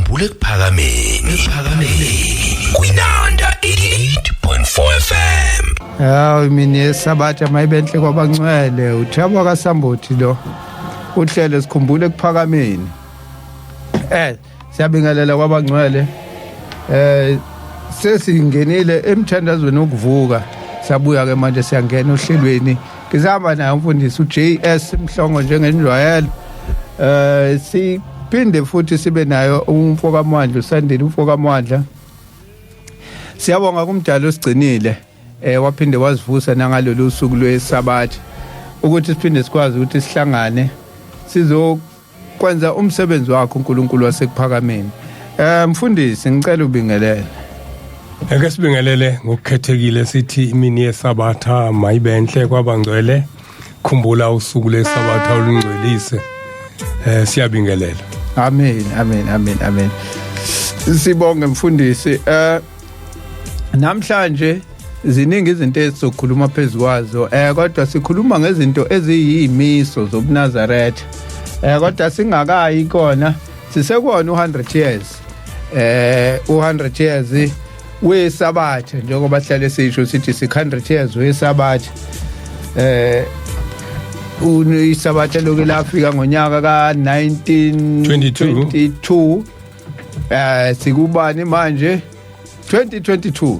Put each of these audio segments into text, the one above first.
Sikhumbule ekuphakameni, ekuphakameni kwinanda 88.4 FM. Hawu, imini yesabatha mayibenhle kwabangcwele. Uthabo kaSambothi lo. Uhlelo Sikhumbule Ekuphakameni. Siyabingelela kwabangcwele. Sesingenile emthandazweni wokuvuka. Siyabuya ke manje, siyangena ohlelweni. Ngizihamba naye umfundisi uJS Mhlongo njengenjwayelo. Siphinde futhi sibe nayo umfo kaMandla, uSandile umfo kaMandla. Siyabonga kumdala osigcinile waphinde wazivusa nangalolu suku lwesabatha ukuthi siphinde sikwazi ukuthi sihlangane sizokwenza umsebenzi wakho, uNkulunkulu wasekuphakameni. Mfundisi, ngicela ubingelele. Ake sibingelele ngokukhethekile, sithi imini yesabatha mayibenhle kwabangcwele. Khumbula usuku lesabatha olungcwelise. Siyabingelela. Amen, amen, amen, amen. Sibonge, mfundisi. Namhlanje ziningi izinto esizokhuluma phezukwazo, kodwa sikhuluma ngezinto eziyimiso zobuNazaretha. Kodwa singakayi kona, sisekona u100 years. U100 years wesabatha, njengoba sihlale sisho sithi 600 years wesabatha. Isabatha lokhu lafika ngonyaka ka-1922. Sikubani manje? 2022.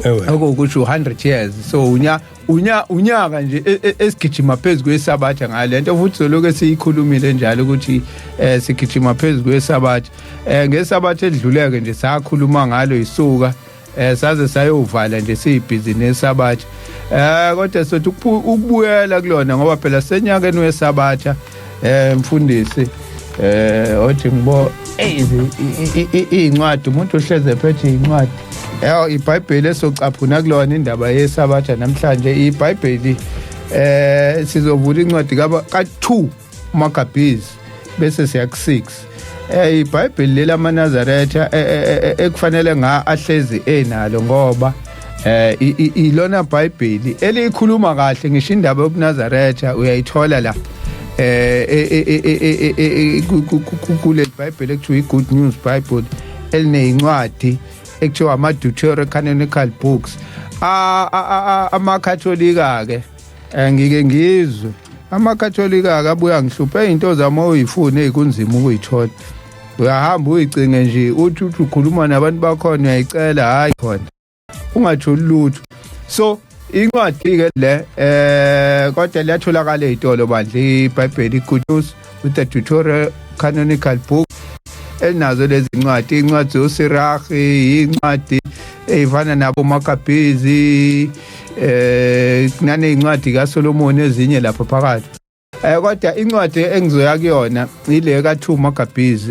Ewe. Okuwukusho 100 years. So unya unya unyaka nje esigijima phezu kwesabatha ngalento, futhi soloku siyikhulumile njalo ukuthi sigijima phezu kwesabatha. Ngesabatha edluleke nje sakhuluma ngalo isuka saze sayovala nje siyibhizi nesabatha. Kodwa sothi ukubuyela kulona ngoba phela senyakeni wesabatha. Mfundisi, othi ngibo incwadi, umuntu uhleze ephethe incwadi. IBhayibheli esocaphuna kulona indaba yesabatha namhlanje, iBhayibheli sizovula incwadi ka 2 Maccabees bese siya ku 6. IBhayibheli lela amaNazaretha ekufanele nga ahlezi enalo, ngoba ilona Bhayibheli elikhuluma kahle ngisho indaba yobuNazaretha, uyayithola la kule Bhayibheli ekuthiwa i-Good News Bible, elineyincwadi ekuthiwa ama-Deuterocanonical books. Amakatholika ke, ngike ngizwe amakatholika ke abuya ngihluphe izinto zami, oyifuna ezikunzima ukuyithola, uyahamba uyicinge nje, uthi ukhuluma nabantu bakhona, uyayicela, hayi khona ungatholi lutho. So incwadi ke le, kodwa liyatholakala ezitolo bandla, iBhayibheli iGood News with the Deuterocanonical book, elinazo lezi incwadi, incwadi yoSirahi, incwadi ezifana nabo Maccabees, nanezincwadi kaSolomon ezinye lapha phakathi. Kodwa incwadi engizoya kuyona ile ka2 Maccabees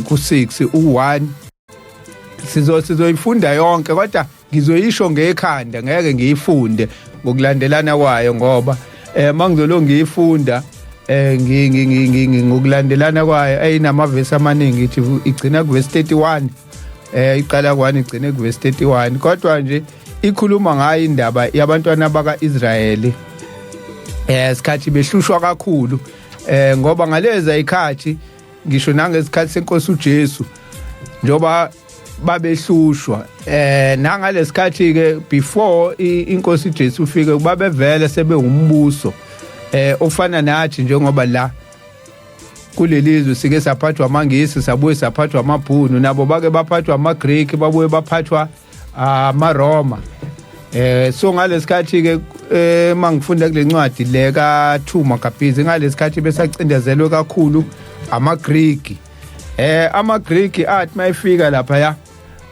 ku6 u1. Sizoyifunda yonke, kodwa ngizoyisho ngekhanda, ngeke ngiyifunde ngokulandelana kwayo, ngoba mangizolo ngiyifunda ngokulandelana kwayo ayinamavesi amaningi, ithi igcina kuverse 31, iqala ku1 igcine kuverse 31. Kodwa nje ikhuluma ngayo indaba yabantwana bakaIsrayeli sikhathi behlushwa kakhulu, ngoba ngaleza ikhathi, ngisho nangesikhathi senkosi uJesu, njoba babehlushwa nangalesikhathi ke before inkosi uJesu ufike, babevele sebewumbuso ofana nathi, njengoba la kulelizwe sike saphathwa amaNgisi, sabuye saphathwa amaBhunu, nabo bake baphathwa amaGreek, babuye baphathwa amaRoma. So ngalesikhathi ke, mangifunda kule ncwadi le ka 2 Maccabees, ngalesikhathi besacindezelwe kakhulu amaGreek. AmaGreek athi mayifika lapha ya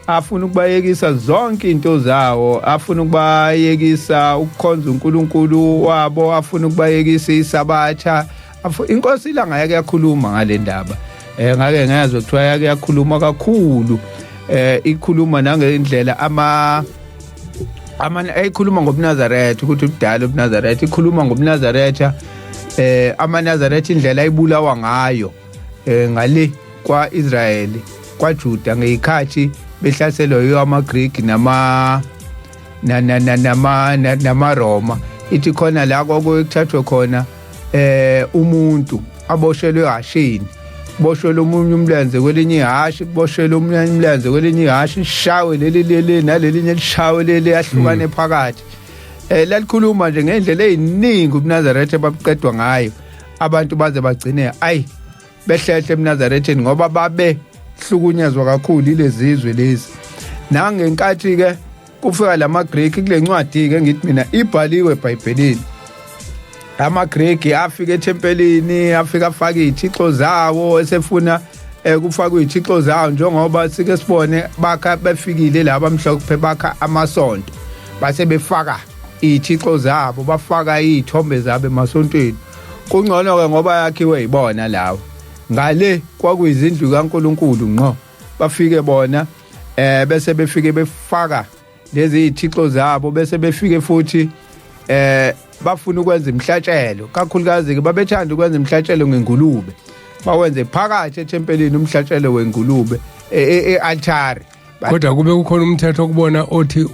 afuna ukubayekisa zonke into zawo, afuna ukubayekisa ukukhonza uNkulunkulu wabo, afuna ukubayekisa isabatha. Inkosi ilanga yake yakhuluma ngale ndaba. Ngake ngezwe kuthiwa yake yakhuluma kakhulu, ikhuluma nangendlela ama eyikhuluma ngobuNazaretha, ukuthi ubudala ubuNazaretha, ikhuluma ngobuNazaretha, amaNazaretha indlela ayibulawa ngayo ngale kwaIsrayeli, kwaJuda, ngeyikhathi behlaselwa yiwo amaGreek nama na na na nama namaRoma. Ithi khona la kwakuthathwe khona umuntu aboshelwe ehashini. Kuboshwe lomunye umlenze kwelinye ihashi, kuboshwe lomunye umlenze kwelinye ihashi, lishawe leli leli nalelinye lishawe leli, ahlukane phakathi. Lalikhuluma nje ngendlela eziningi ubuNazaretha babuqedwa ngayo, abantu baze bagcine ayi behlehle ebuNazaretheni ngoba babe hlukunyezwa kakhulu ilezizwe lezi. Nangenkathi ke kufika lamaGreek kule ncwadi ke ngithi mina ibhaliwe eBhayibhelini, amaGreek afika ethempelini, afika afaka izithixo zawo, esefuna kufakwe izithixo zawo, njengoba sike sibone bakha befikile laba mhlophe bakha amasonto, base befaka izithixo zabo, bafaka izithombe zabo emasontweni. Kungcono ke ngoba yakhiwe yibona lawo, ngale kwakuyizindlu kaNkuluNkulu ngqo. Bafike bona bese befike befaka lezi izithixo zabo, bese befike futhi bafuna ukwenza imhlatshelo, kakhulukazi ke babethanda ukwenza imhlatshelo ngengulube, bawenze phakathi ethempelini umhlatshelo wengulube e-altare. Kodwa kube kukhona umthetho okubona othi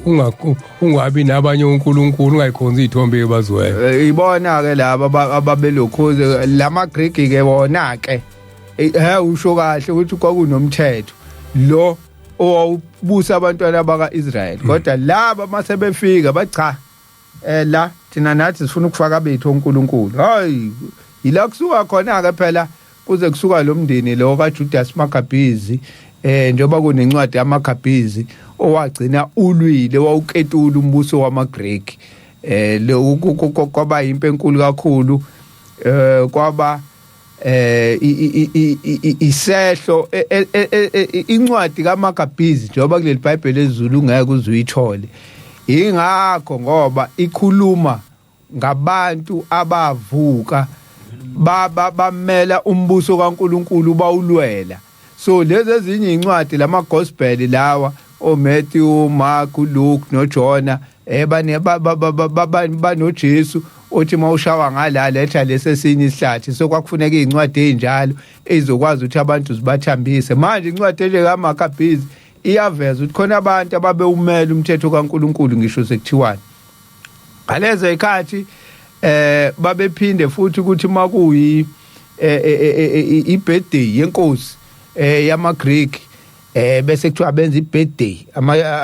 ungabi nabanye uNkulunkulu, ungayikhonzi izithombe ebaziweyo. Ibona ke laba ababelokhuze lama Greek ke wona ke, usho kahle ukuthi kwakunomthetho lo owawubusa abantwana baka-Israyeli, kodwa laba mase befika bacha la thina nathi sifuna ukufaka bethu oNkulunkulu. Hayi, ila kusuka khona ke phela, kuze kusuka lo mndeni lo kaJudas Maccabees, njengoba kunencwadi yamaCaccabees owagcina ulwile wawuketula umbuso wamaGreek. Lo kwaba impi enkulu kakhulu, kwaba isehlo incwadi kaMaccabees, njengoba kuleli bible esiZulu ngeke uzuyithole, ingakho ngoba ikhuluma ngabantu abavuka bamela umbuso kaNkuluNkulu bawulwela. So lezi ezinye incwadi lama gospel lawa oMatthew, Mark, Luke noJohn, bane banoJesu othi mawushawa ngala letha lesesinye isihlathi. So kwakufuneka izincwadi ezinjalo ezizokwazi ukuthi abantu zibathambise. Manje incwadi enje kaMaccabees iyaveza ukuthi khona abantu ababewumela umthetho kaNkuluNkulu ngisho sekuthiwani ngalezo ikhathi. Babephinde futhi ukuthi makuyi i-birthday yenkosi yamaGreek, bese kuthiwa benza i-birthday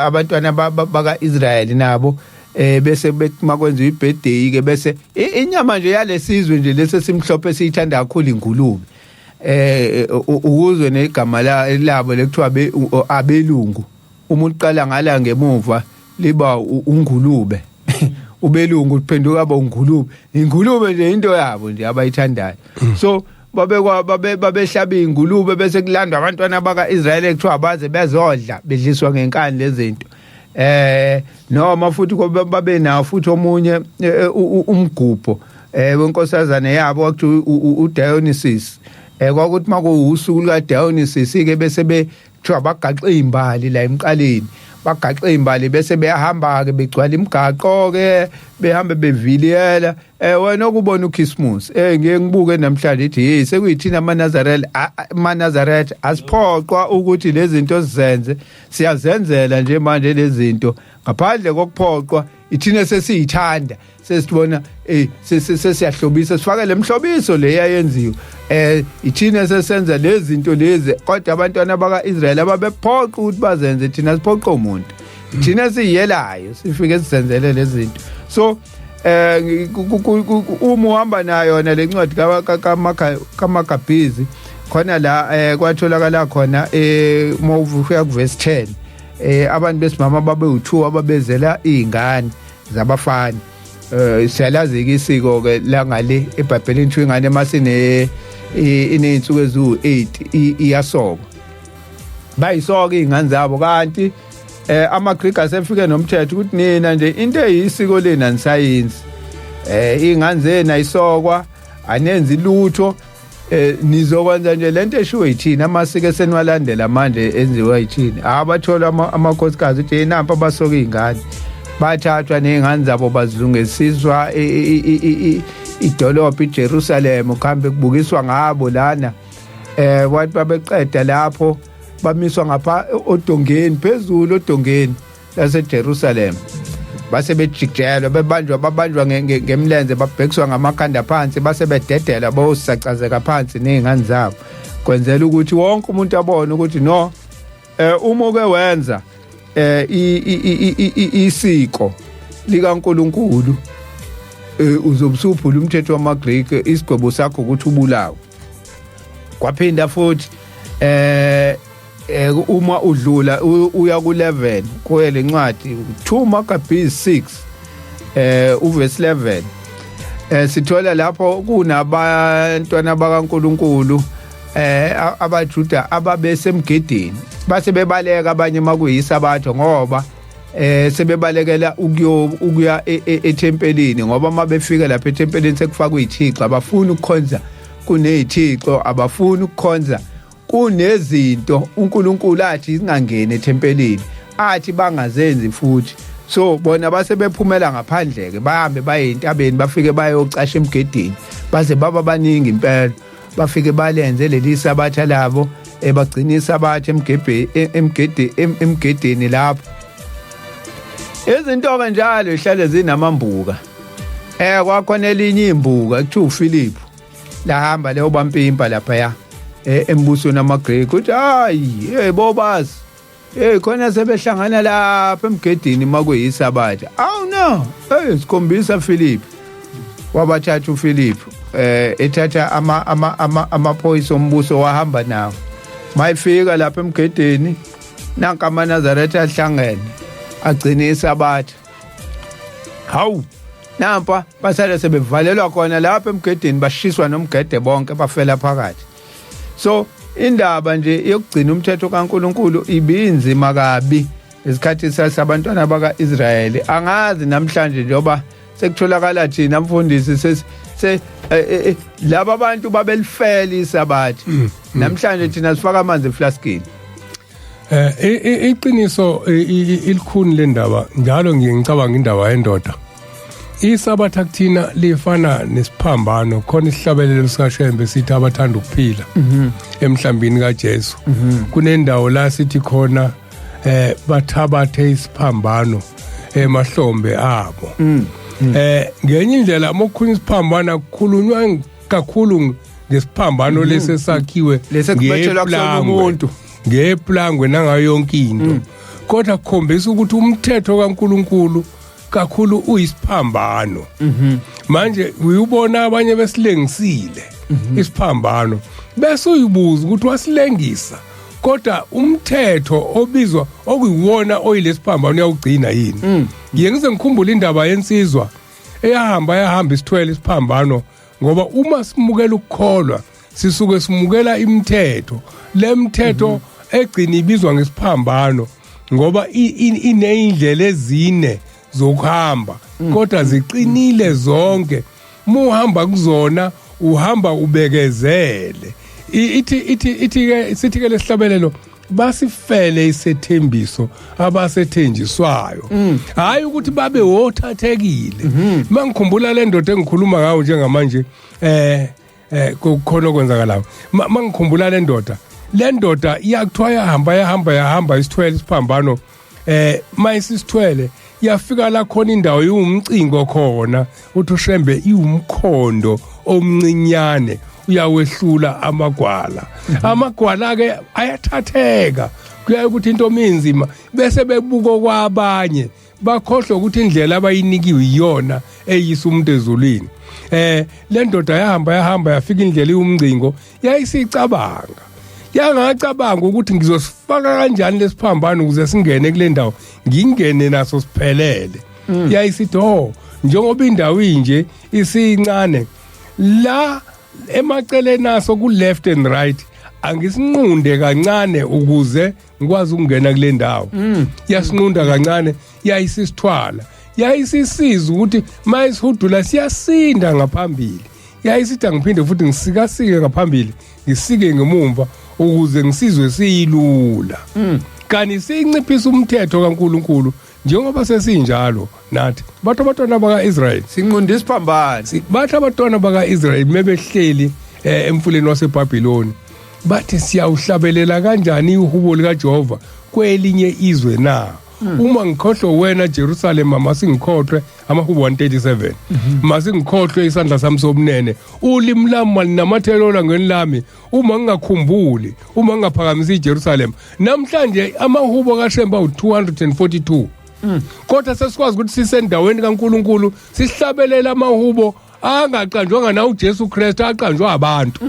abantwana baka-Israel nabo, bese makwenziwa i-birthday ke bese inyama nje yalesizwe nje lesi simhlophe siyithanda kakhulu ingulube, ukuzwe negama labo lekuthiwa abelungu, umuntu qala ngala ngemuva liba ungulube, ubelungu kuphenduka ba ungulube, ingulube nje into yabo nje abayithandayo. So babekwa babehlaba ingulube bese kulandwa abantwana bakaIsrael kuthiwa baze bezodla, bedliswa ngenkani lezinto. Noma futhi babe nawo futhi omunye umgubho wenkosazane yabo wakuthi uDionysus. Kwakuthi makuwusuku luka Dionysus ke bese bekuthiwa bagaxe izimbali la emqaleni, bagaxe izimbali bese beyahamba ke begcwala imigaqo ke behambe beviliyela. Wena okubona uChristmas, ngiye ngibuke namhlanje ithi hey, sekuyithina amaNazareth, amaNazareth asiphoqwa ukuthi lezi zinto sizenze, siyazenzela nje manje lezi zinto ngaphandle kokuphoqwa. Ithina sesiyithanda, sesibona sesiyahlobisa, sifake lemhlobiso le yayenziwe, ithina sesenza lezi zinto lezi, kodwa abantwana bakaIsrael ababephoqa ukuthi bazenze, thina siphoqa umuntu, thina siyiyelayo sifike sizenzele lezi zinto. So uma uhamba nayo yona lencwadi kaMaccabees khona la kwatholakala khona, uma ufika ku verse 10, abantu besimama babe u2 ababezela izingane zabafana. Siyalazi ke isiko ke la ngale eBhayibhelini, kuthiwa ingane masine ineyinsuku eziwu8 iyasokwa, bayisoka izingane zabo. Kanti amaGreek asefike nomthetho ukuthi nina nje into eyisiko lena nisayenzi, izingane zenu ayisokwa, anenzi lutho, nizokwenza nje lento eshiwo yithina, amasiko eseniwalandela manje enziwa yithina. Abathola amakhosikazi uthi nampa abasoka izingane, bathathwa nezingane zabo bazilungisiswa idolobha iJerusalem, kuhambe kubukiswa ngabo lana. Wathi babeqeda lapho bamiswa ngapha odongeni, phezulu odongeni laseJerusalem, base bejijelwa, bebanjwa, babanjwa ngemlenze, babhekiswa ngamakhanda phansi, base bededela bosacazeka phansi nezingane zabo. Kwenzela ukuthi wonke umuntu abone ukuthi no, uma uke wenza isiko likaNkuluNkulu, uzobe usuphula umthetho wamaGreek, isigwebo sakho ukuthi ubulawe. Kwaphinda futhi uma udlula uya ku11 kuye lencwadi 2 Maccabees 6 uverse 11, sithola lapho kunabantwana bakaNkuluNkulu, abaJuda ababesemgedeni, base bebaleka abanye makuyisabatha, ngoba sebebalekela ukuya ethempelini, ngoba mabefika lapha ethempelini sekufakwe izithixo, abafuni ukukhonza kunezithixo, abafuni ukukhonza kunezinto uNkulunkulu athi zingangeni ethempelini, athi bangazenzi futhi. So bona base bephumela ngaphandle ke, bahambe baye entabeni, bafike bayocasha emgedini, baze baba baningi impela, bafike balenze leli sabatha labo, ebagcina isabatha emgebhe emgede emgedeni lapho. Izinto kanjalo ihlale zinamambuka. Kwakhona elinye imbuka kuthiwa uPhilip, lahamba leyo bampimpa lapha ya embusweni amaGreek, uthi hayi, hey bobazi, hey khona sebehlangana lapha emgedini makuyisabatha. Awu no, hey sikhombisa Philip. Wabathatha uPhilip, ethatha ama ama ama amaphoyisa ombuso, wahamba nawo. Mayifika lapha emgedeni, nanka amaNazaretha ahlangene agcina isabatha. Hawu, nampa basale sebevalelwa khona lapha emgedeni, bashiswa nomgede bonke, bafela phakathi. So indaba nje yokugcina umthetho kaNkuluNkulu ibinzima kabi isikhathi sasabantwana bakaIsrayeli. Angazi namhlanje njoba sekutholakala thina mfundisi se laba bantu babelifela isabatha, namhlanje thina sifaka amanzi eflaskini. Iqiniso ilikhuni lendaba, njalo ngiye ngicabanga indaba yendoda. Isabatha kuthina lifana nesiphambano. Khona isihlabelelo sikaShembe sithi abathanda ukuphila emhlambini kaJesu. Kunendawo la sithi khona bathabathe isiphambano emahlombe abo. Ngenye indlela mokukhulunywa isiphambano, kukhulunywa kakhulu ngesiphambano lesi esakhiwe lesi ekubethelwa kusona umuntu. Ngeplangwe nangayo yonke into, kodwa kukhombisa ukuthi umthetho kaNkuluNkulu kakhulu uyisiphambano. Manje uyubona abanye besilengisile isiphambano, bese uyibuza ukuthi wasilengisa, kodwa umthetho obizwa okuyiwona oyilesiphambano uyawugcina yini? Ngiye ngize ngikhumbule indaba yensizwa eyahamba yahamba isithwele isiphambano, ngoba uma simukela ukukholwa sisuke simukela imithetho. Le mthetho egcina ibizwa ngesiphambano ngoba ineyindlela ezine zokuhamba, kodwa ziqinile zonke. Muhamba kuzona uhamba ubekezele. Ithi ke sithi ke lesihlabelelo, basifele isethembiso abasethenjiswayo, hayi ukuthi babe wothathekile. Mangikhumbula le ndoda engikhuluma ngayo njengamanje, kukhona okwenzakalayo. Mangikhumbula le ndoda iyakuthiwa yahamba yahamba yahamba isithwele isiphambano. Mayisisithwele yafika la khona indawo iwumcingo khona, uthi uShembe iwumkhondo omncinyane uyawehlula amagwala. Amagwala ke ayathatheka, kuyaye ukuthi into minzima bese bebuko kwabanye, bakhohlwa ukuthi indlela abayinikiwe iyona eyisa umuntu ezulwini. Le ndoda yahamba yahamba yafika indlela iwumcingo, yayisicabanga, yangacabanga ukuthi ngizosifaka kanjani lesiphambano ukuze singene kule ndawo, ngingene naso siphelele. Yayisithi, oh, njengoba indawo inje isincane la emaceleni aso ku left and right, angisinqunde kancane ukuze ngikwazi ukungena kule ndawo. Yasinqunda kancane, yayisisithwala, yayisisiza ukuthi mayisihudula siyasinda ngaphambili. Yayisithi angiphinde futhi ngisikasike ngaphambili, ngisike ngemumva ukuze ngisizwe siyilula. Kanti sinciphisa umthetho kaNkuluNkulu njengoba sesinjalo nathi. Bathi abantwana baka-Israyeli Sinqunda isiphambano. Bathi abantwana baka-Israyeli mebehleli emfuleni waseBhabhiloni, bathi siyawuhlabelela kanjani ihubo likaJehova kwelinye izwe na? Uma ngikhohlwe wena Jerusalem, masingikhohlwe, amahubo 137, masingikhohlwe isandla sami sobunene, ulimi lami malinamathele olangeni lami, uma ngingakhumbuli, uma ngingaphakamisi iJerusalem. Namhlanje amahubo kaShembe awu-242, kodwa sesikwazi ukuthi sisendaweni kaNkuluNkulu sihlabelela amahubo angaqanjwanga na uJesu Kristu, aqanjwa abantu,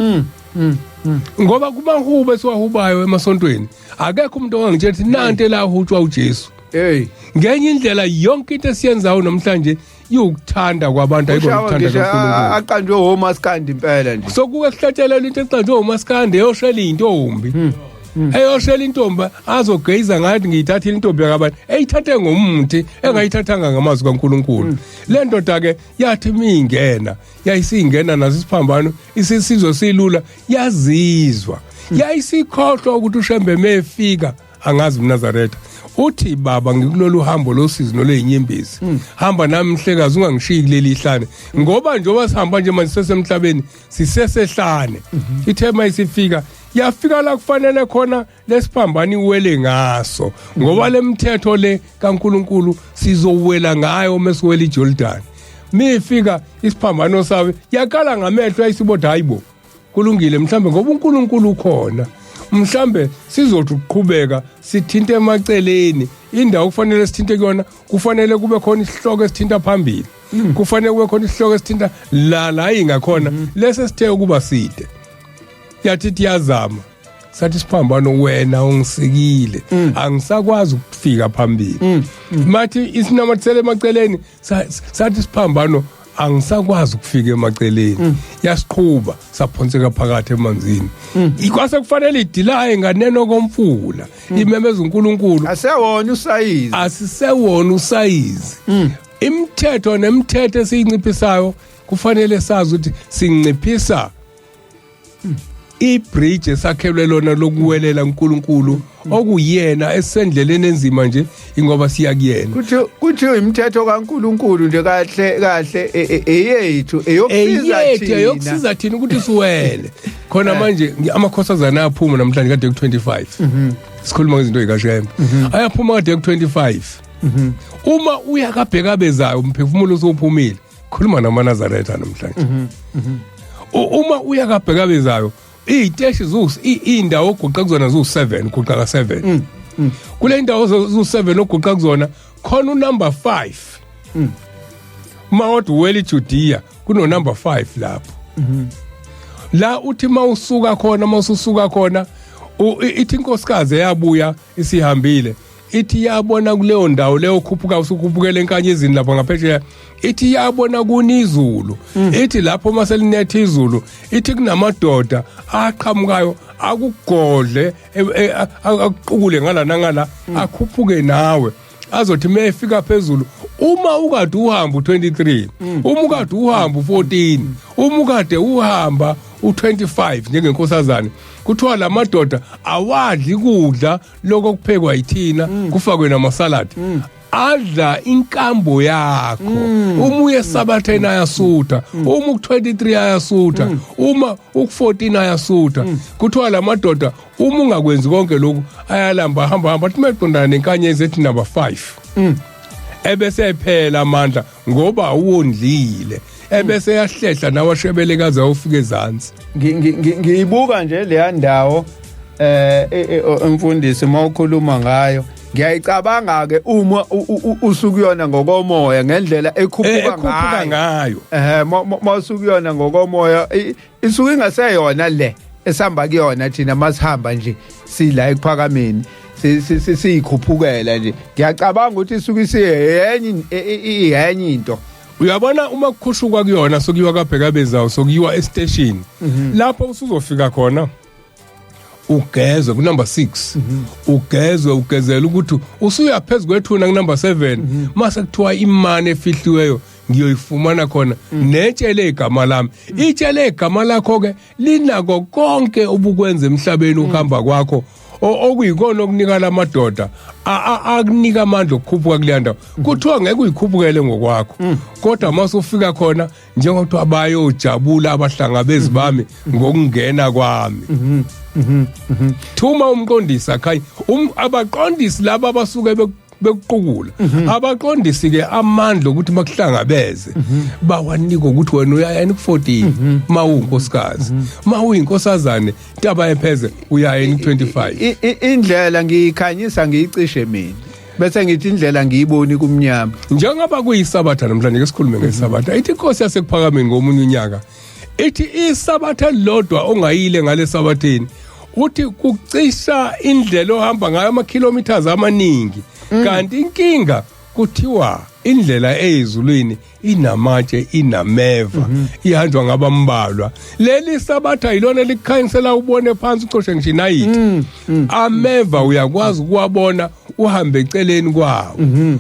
ngoba kumahubo esiwahubayo emasontweni akekho umuntu ongangitshela ukuthi nanti elahutshwa uJesu. Hey. Ngenye indlela, yonke into esiyenzayo namhlanje iwukuthanda kwabantu, ayikho Ushawa ukuthanda ngisho kaNkulunkulu. Aqanjwe omaskandi impela nje. So kuke kuhlatshelelwa into eqanjwe umaskandi eyoshela intombi, eyoshela intombi azogeyiza ngathi ngiyithathile intombi yakabani, eyithathe ngomthi, engayithathanga ngamazwi kaNkulunkulu. Le ndoda ke yathi mingena, yayisingena naso isiphambano, isisizwe silula, yazizwa yayisikhohlwa ukuthi uShembe mefika angazi umNazaretha. Uthi, "Baba, ngikulolu hambo losizi nolweyinyembezi, hamba nami mhlekazi, ungangishiyi kuleli ihlane, ngoba njengoba sihamba nje manje sisesemhlabeni, sisesehlane." Ithe mayisifika, yafika la kufanele khona lesiphambano iwele ngaso, ngoba lemithetho le kaNkuluNkulu sizowela ngayo mesiwela iJordan. Mifika isiphambano sawe, yakala ngamehlo, ayisiboda, hayibo, kulungile, mhlambe ngoba uNkulunkulu ukhona, mhlambe sizothi ukuqhubeka sithinte emaceleni. Indawo kufanele sithinte kuyona, kufanele kube khona isihloko esithinta phambili, kufanele kube khona isihloko esithinta la la ingakhona lese sithe ukuba side. Yathi ithi yazama, sathi siphambano, wena ungisikile, angisakwazi ukufika phambili. Mathi isinamathisele emaceleni, sathi siphambano, angisakwazi ukufika emaceleni. Yasiqhuba, saphonseka phakathi emanzini. Kwase kufanele idilaye nganeno komfula, imemeza uNkulunkulu. Asewona usayizi. Asisewona usayizi. Imithetho nemithetho esiyinciphisayo, kufanele sazi ukuthi sinciphisa ibridge esakhelwe lona lokuwelela uNkulunkulu, okuyena esendleleni enzima nje, ingoba siya kuyena. Kuthi imithetho kaNkuluNkulu nje kahle kahle eyethu, eyokusiza eyethu, thina. Eyokusiza thina ukuthi siwele khona. Manje amakhosazana ayaphuma namhlanje kade ku-25, sikhuluma ngezinto zikaShembe, ayaphuma kade ku-25. Uma uya kabhekabezayo, umphefumulo usuphumile. Khuluma namaNazaretha namhlanje. Uma uya kabhekabezayo, iy'teshi iy'ndawo oguqa kuzona ziwu-7, guqa ka-7 kule ndawo ziwu-7 oguqa kuzona, khona unumber 5. Uma kodwa uwela iJudiya, kuno-number 5 lapho la uthi mawusuka khona, mawususuka khona, ithi inkosikazi eyabuya isihambile, ithi yabona kuleyo ndawo leyo khuphuka, usukhuphukela enkanyezini lapho ngaphesheya, ithi yabona kunizulu. Ithi lapho maselinetha izulu, ithi kunamadoda aqhamukayo akugodle, akuqukule ngala nangala, akhuphuke nawe, azothi mayefika phezulu, uma ukade uhamba u23, uma ukade uhamba u14, uma ukade uhamba u25 njengenkosazane, kuthiwa la madoda awadli kudla lokho kuphekwa yithina kufakwe namasaladi, adla inkambo yakho. Uma uye esabatheni ayasutha, uma uku-23 ayasutha, uma uku-14 ayasutha. Kuthiwa la madoda, uma ungakwenzi konke lokhu, ayalamba, hamba hamba, athi meqondana nenkanyezi ethi number 5, ebese ephela amandla ngoba uwondlile, ebese yahlehla nawe, ashebelekaze awufika ezansi. Ngiyibuka nje leya ndawo, umfundisi, mawukhuluma ngayo ngiyayicabanga ke uma usukuyona ngokomoya ngendlela ekhuphuka ekhuphuka ngayo. Ngayo. Mawusukuyona ngokomoya, isuke ingaseyona le esihamba kuyona thina masihamba nje sila ekuphakameni, siyikhuphukela nje. Ngiyacabanga ukuthi isuke isiyenye iyenye into. Uyabona, uma kukhushuka kuyona, sokuyiwa kabhekabezayo, sokuyiwa estation lapho usuzofika khona ugezwe kunumber 6, ugezwe, ugezela ukuthi usuya phezu kwethuna kunumber 7, mase kuthiwa imani efihliweyo ngiyoyifumana khona netshe legama lami. Itshe legama lakho ke linako konke obukwenza emhlabeni ukuhamba kwakho, okuyikona okunika lamadoda akunika amandla okukhuphuka kuleya ndawo. Kuthiwa ngeke uyikhuphukele ngokwakho, kodwa mase ufika khona, njengoba kuthiwa bayojabula abahlangabezi bami ngokungena kwami, thuma umqondisi akhanye abaqondisi laba abasuke. Bekuqukula abaqondisi ke amandla ukuthi makuhlangabeze bawanika ukuthi wena uyayena ku14 mawunkosikazi, mawuyinkosazane intaba yepheze uyayena ku25. Indlela ngiyikhanyisa ngiyicishe mina, bese ngithi indlela ngiyiboni kumnyama. Njengoba kuyisabatha namhlanje, ke sikhulume ngesabatha. Ithi inkosi yasekuphakameni ngomunye unyaka, ithi isabatha lodwa ongayile ngale sabatheni, uthi kucisha indlela ohamba ngayo ama-kilometers amaningi. Kanti inkinga kuthiwa indlela eyizulwini inamatshe, inameva, ihanjwa ngabambalwa. Leli sabatha yilona likhanyisela ubone phansi, ucoshe ngisho inayithi. Ameva uyakwazi ukuwabona, uhambe eceleni kwawo.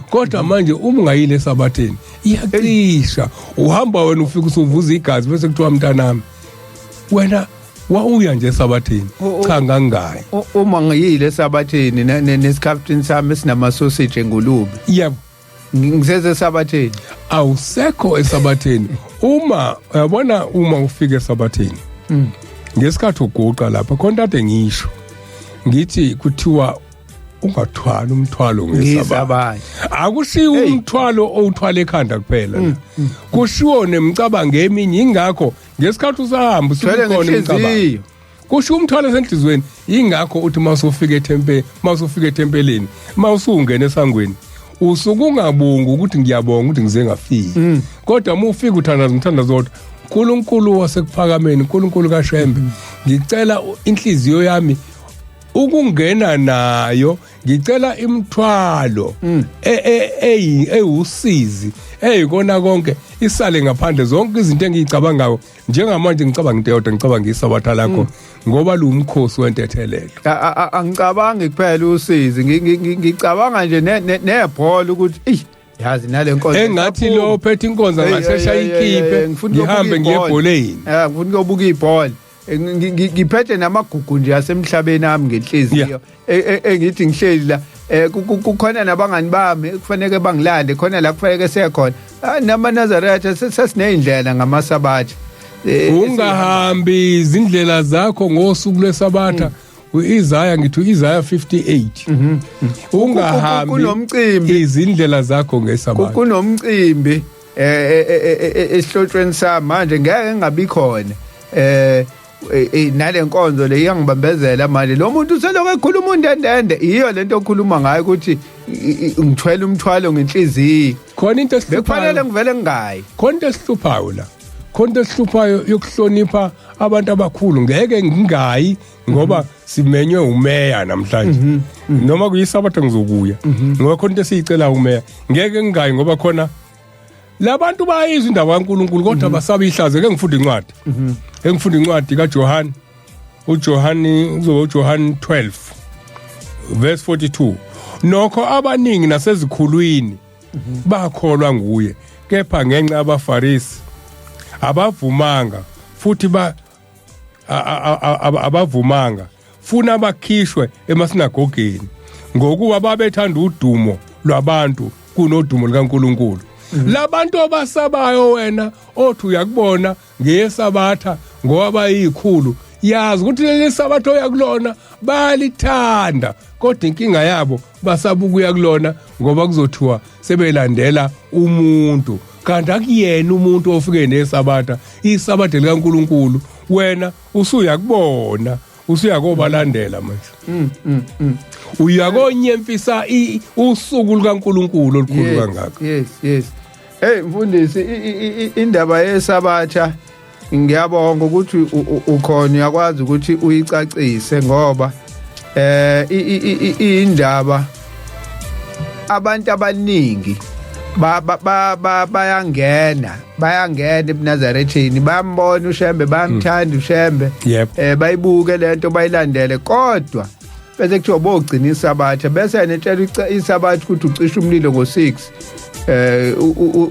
Kodwa manje uma ungayile esabatheni, iyacisha, uhamba wena ufika usuvuza igazi, bese kuthiwa, "Mntanami, wena wawuya nje esabatheni?" "Cha, ngangayi." Uma ngiyile esabatheni nesikhaftini sami esinama-sausage engulube, ngiseze sabatheni? Awusekho esabatheni. Uma uyabona, uma ufika esabatheni ngesikhathi uguqa lapha khona, kade ngisho ngithi kuthiwa ungathwali umthwalo ngesabatha. Ngesabatha. Akushiwo umthwalo owuthwala ekhanda kuphela la, kushiwo nemicabango eminye. Ingakho ngesikhathi usahamba Thwele usukhona imicabango. Ngenhliziyo. Kusho umthwalo esenhliziyweni. Ingakho uthi mawusufika ethempelini, mawusufika ethempelini, mawusungena esangweni, usuke ungabongi ukuthi ngiyabonga ukuthi ngize ngafika. Kodwa uma ufika uthandaza umthandazo wodwa: "Nkulunkulu wasekuphakameni, uNkulunkulu kaShembe, ngicela inhliziyo yami ukungena nayo, ngicela imithwalo ewusizi eyikona konke isale ngaphandle. Zonke izinto engiyicabangayo njengamanje, ngicabanga into eyodwa, ngicabanga isabatha lakho, ngoba luwumkhosi wentethelelo." Angicabangi kuphela usizi, ngicabanga nje nebhola ukuthi eyi, yazi nale nkonzo Engathi lo ophethe inkonzo Hey, angashesha hey, hey, hey, ikhiphe, ngifuna ukuyobuka ngihambe ngiye ibhola. ebholeni. Ngifuna ukuyobuka ibhola. Ngiphethe namagugu nje asemhlabeni ami ngenhliziyo. Engithi ngihleli la, kukhona nabangani bami kufanele bangilande khona la, kufanele sekhona. NamaNazaretha sesineyindlela ngamasabatha. Ungahambi izindlela zakho ngosuku lwesabatha. uIsaya, ngithi uIsaya 58, ungahambi Kunomcimbi. izindlela zakho ngesabatha. Kunomcimbi esihlotshweni sami manje, ngeke ngingabi khona. Nale nkonzo le iyangibambezela manje. Lo muntu uselokhu ekhuluma undendende, iyo lento okhuluma ngayo ukuthi ngithwele umthwalo ngenhliziyo. Khona into Bekufanele esihluphayo. ngivele ngingayi. Khona into esihluphayo la, khona into esihluphayo yokuhlonipha abantu abakhulu. Ngeke ngingayi ngoba simenywe umeya namhlanje, noma kuyisabatha ngizokuya ngoba khona into esiyicela umeya. Ngeke ngingayi ngoba khona labantu bayizwa indaba kaNkuluNkulu, kodwa basaba ihlazo. Ke ngifunda incwadi, engifunda incwadi kaJohn, uJohn uzoba uJohn 12 verse 42: "Nokho abaningi nasezikhulwini bakholwa nguye, kepha ngenxa yabaFarisi abavumanga futhi ba abavumanga funa bakhishwe emasinagogeni, ngokuba babethanda udumo lwabantu kunodumo likaNkuluNkulu." Labantu abasabayo wena othi uyakubona ngesabatha ngoba bayikhulu, yazi ukuthi leli sabatha oyakulona bayalithanda, kodwa inkinga yabo basaba ukuya kulona ngoba kuzothiwa sebelandela umuntu, kanti akuyena umuntu ofike nesabatha, isabatha likaNkuluNkulu. Wena usuyakubona, usuyakobalandela manje, uyakonyemfisa usuku lukaNkuluNkulu olukhulu kangaka. Yes, hey mfundisi, indaba yesabatha, ngiyabonga ukuthi ukhona, uyakwazi ukuthi uyicacise, ngoba indaba abantu abaningi bayangena ebuNazarethini, bayambona uShembe, bayamthanda uShembe, bayibuke lento, bayilandele, kodwa bese kuthiwa bogcina isabatha, bese yena etshela isabatha ukuthi ucisha umlilo ngo-6,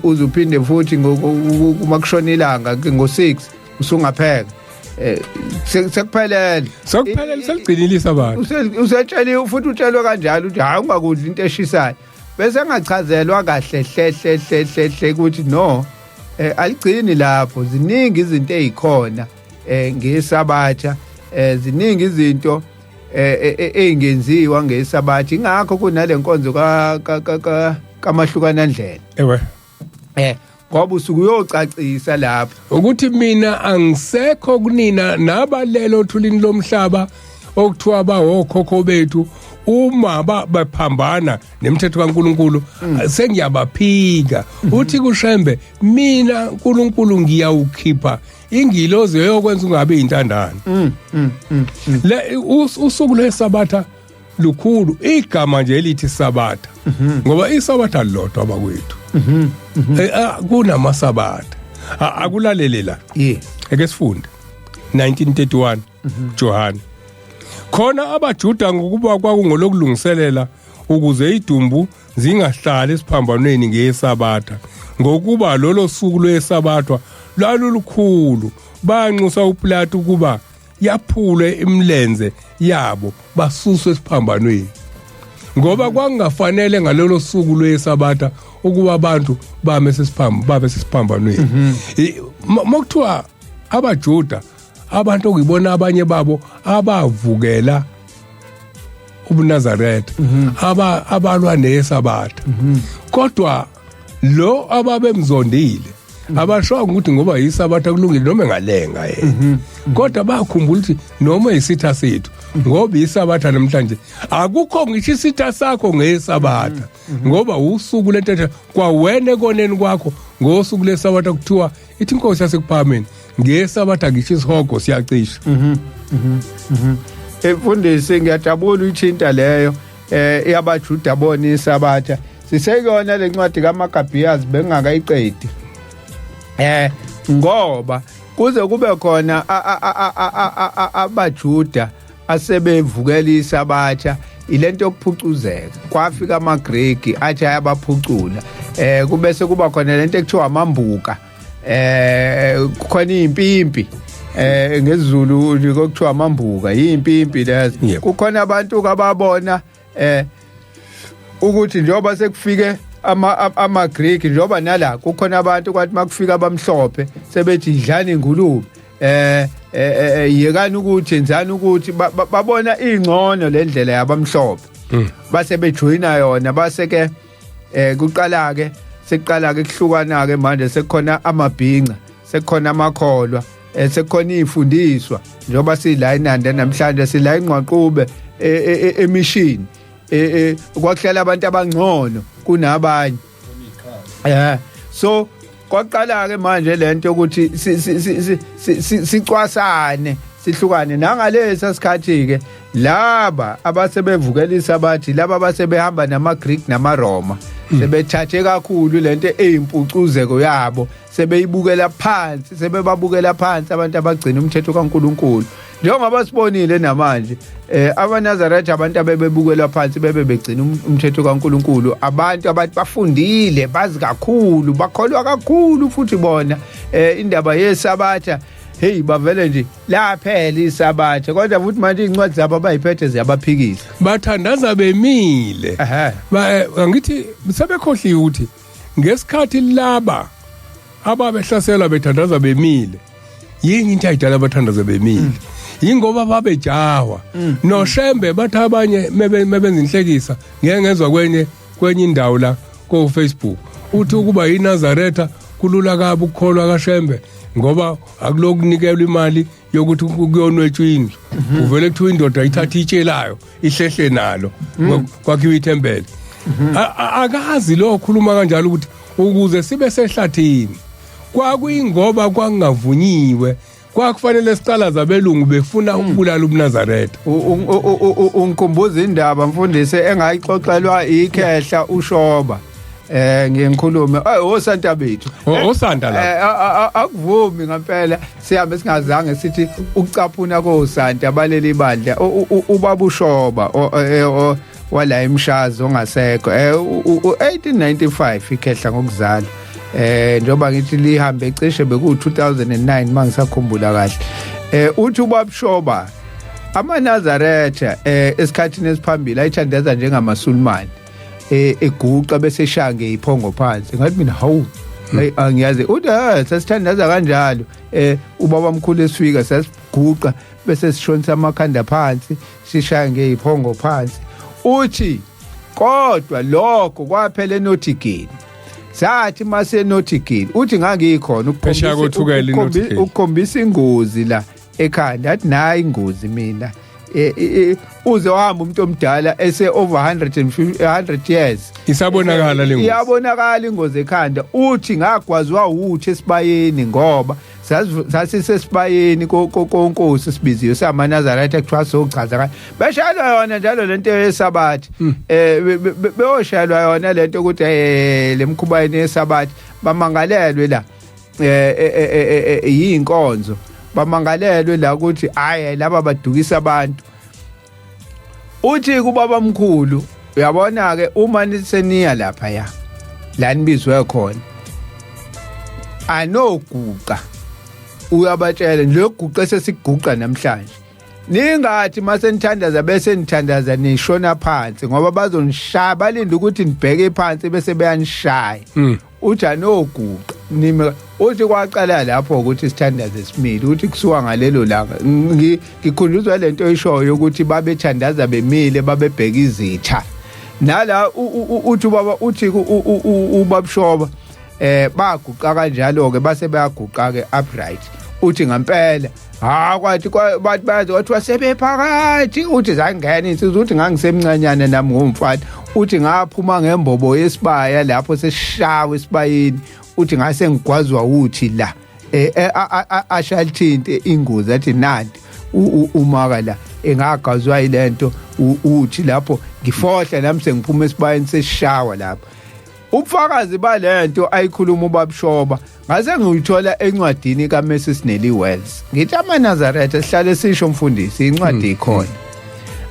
uzuphinde futhi uma kushona ilanga ngo-6 usungapheka, sekuphelele. Sekuphelele, seligcinile isabatha. Usetsheliwe futhi, utshelwe kanjalo ukuthi hayi, ungakudli into eshisayo, bese engachazelwa kahle hle hle hle hle hle ukuthi no, aligcini lapho, ziningi izinto ezikhona ngesabatha, ziningi izinto. Eyingenziwa ngesabatha, ingakho kunale nkonzo ka kamahlukana ndlela. Ewe. Ngoba usuke uyocacisa lapho ukuthi mina angisekho kunina nabalelo othulini lomhlaba okuthiwa bawokhokho bethu, uma baphambana nemithetho kaNkuluNkulu sengiyabaphika. Uthi kuShembe, mina uNkulunkulu ngiyawukhipha ingilozi eyokwenza ungabe intandane. Le usuku lwesabatha lukhulu, igama nje elithi sabatha, ngoba isabatha lodwa abakwethu. Kunamasabatha. Akulalele la. Ake sifunde 1931 Johane. Khona abaJuda ngokuba kwakungolokulungiselela ukuze idumbu zingahlali esiphambanweni ngesabatha, ngokuba lolo suku lwesabatha lwalulukhulu, banxusa uPilato ukuba yaphule imlenze yabo basuswe esiphambanweni, ngoba kwakungafanele ngalolo suku lwesabatha ukuba abantu bame babe sesiphambanweni. Mokuthiwa abaJuda, abantu okuyibona abanye babo abavukela ubuNazaretha, abalwa nesabatha, kodwa lo ababemzondile abashongo ukuthi ngoba yisabatha kulungile noma engalenga yena, kodwa bakhumbula ukuthi noma isitha sethu ngoba isabatha namhlanje akukho ngisho isitha sakho ngesabatha, ngoba usuku lentethe kwawena ekoneni kwakho ngosuku lesabatha kuthiwa ithi inkosi yasekuphakameni ngesabatha ngisho isihogo siyacisha. Emfundisi, ngiyajabula uyithinta leyo yabaJuda bona isabatha. Siseyona lencwadi kaMakabhiyazi bengakayiqedi, ngoba kuze kube khona abaJuda asebevukela isabatha, ilento yokuphucuzeka. Kwafika amaGreki athi ayabaphucula, kubese kuba khona lento ekuthiwa amambuka, kukhona impimpi, ngesiZulu kokuthiwa amambuka, yimpimpi lezo. Kukhona abantu ababona ukuthi njengoba sekufike ama Greek, njengoba nala kukhona abantu kwathi makufika abamhlophe sebethi idlani ingulube, yekani ukuthi enzani, ukuthi babona ingcono le ndlela yabamhlophe, base bejoyina yona. Base ke kuqala ke sekuqala ke kuhlukana ke manje, sekukhona amabhinca, sekukhona amakholwa, sekukhona izifundiswa. Njengoba sila eNanda namhlanje, sila eNgqwaqube emishini, kwakuhlala abantu abangcono kunabanye. So kwaqala ke manje lento ukuthi sicwasane, sihlukane. Nangalesa sikhathi ke laba abasebevukelisa bathi laba abasebehamba nama Greek nama Roma sebethathe kakhulu lento eyimpucuzeko yabo, sebeyibukela phansi, sebebabukela phansi abantu abagcina umthetho kaNkuluNkulu. Njengoba sibonile namanje, abaNazaretha abantu abebebukelwa phansi bebe begcina umthetho kaNkuluNkulu, abantu abathi bafundile, bazi kakhulu, bakholwa kakhulu futhi bona indaba yesabatha, hey, bavele nje laphela isabatha. Kodwa futhi manje incwadi zabo abayiphethe ziyabaphikisa. Bathandaza bemile. Angithi sebekhohliwe ukuthi ngesikhathi laba ababehlaselwa bethandaza bemile, yini into ayidala abathandaza bemile? Yingoba babejahwa noShembe. Bathi abanye mebenza inhlekisa, ngeke ngezwa kwenye indawo la ko Facebook, uthi ukuba yiNazaretha kulula kabi ukukholwa kaShembe, ngoba akulokunikelwa imali yokuthi kuyonwetshwa indlu, uvele kuthiwa indoda ithatha itshelayo ihlehle nalo kwakhiwa ithempeli. Akazi lo okhuluma kanjalo ukuthi ukuze sibe sehlathini kwakuyingoba kwakungavunyiwe, kwakufanele sicalaza abelungu befuna ukubulala ubuNazaretha. Ungikhumbuza indaba, mfundisi, engayixoxelwa ikhehla ushoba. Ngiye ngikhulume osanta bethu. Osanta la. Akuvumi ngempela sihambe singazange sithi ukucaphuna kosanta baleli bandla. Ubaba ushoba wala emshazi ongasekho, 1895 ikhehla ngokuzala, njengoba ngithi lihambe cishe beku 2009 mangisakhumbula kahle. Uthi ubabushoba amaNazaretha esikhathini esiphambili ayithandaza njengamaSulumane, eguqa bese eshaya ngeyiphongo phansi. Ngathi mina, hawu, hey, angiyazi. Uthi sasithandaza kanjalo, ubaba mkhulu esifika sasiguqa. Bese sishonisa amakhanda phansi, sishaya ngeziphongo phansi. Uthi kodwa lokho kwaphela eNottingham. Sathi mase Nottingham, uthi ngangikhona Phesheya koThukela iNottingham. Ukukhombisa ingozi la ekhanda, athi nayi ingozi mina. Uze wahamba umuntu omdala ese over 150 100 years. Isabonakala le ngozi. Iyabonakala ingozi ekhanda. Uthi ngagwazwa uthi esibayeni, ngoba sasisesibayeni konkosi sibiziwe samaNazaretha, kuthiwa sochaza kanje, beshayelwa yona njalo lento yesabathi, beyoshayelwa yona lento ukuthi lemkhuba yesabathi, bamangalelwe la yinkonzo, bamangalelwe la ukuthi hayi, laba badukisa abantu. Uthi kubaba mkhulu, uyabona ke, uma niseniya lapha ya la nibizwe khona, anoguqa. Uyabatshela loguqa esesiguqa namhlanje, ningathi mase nithandaza bese nithandaza nishona phansi, ngoba bazonishaya, balinde ukuthi nibheke phansi bese beyanishaya. Uthi anoguqa nime. Uthi kwaqala lapho ukuthi sithandaze simile. Uthi kusuka ngalelo langa ngikhunjuzwa lento oyishoyo ukuthi babethandaza bemile, babebheka izitha. Nala uthi ubaba, uthi ubabshoba baguqa kanjalo ke, base bayaguqa ke upright. Uthi ngempela ha, kwathi bathi bayazi, kwathiwa sebephakathi. Uthi zangena insizwa, uthi ngangisemncanyana nami ngumfana. Uthi ngaphuma ngembobo yesibaya lapho sesishawa esibayeni. Uthi ngase ngigwazwa uthi la ashayithinte ingozi, athi nanti umaka la engagazwa yilento. Uthi lapho ngifohla nami sengiphuma esibayeni sesishawa lapho. Ubufakazi balento ayikhuluma ubabshoba ngase ngiyithola encwadini kaMrs Nellie Wells. Ngithi amaNazaretha, sihlale sisho mfundisi, incwadi ikhona,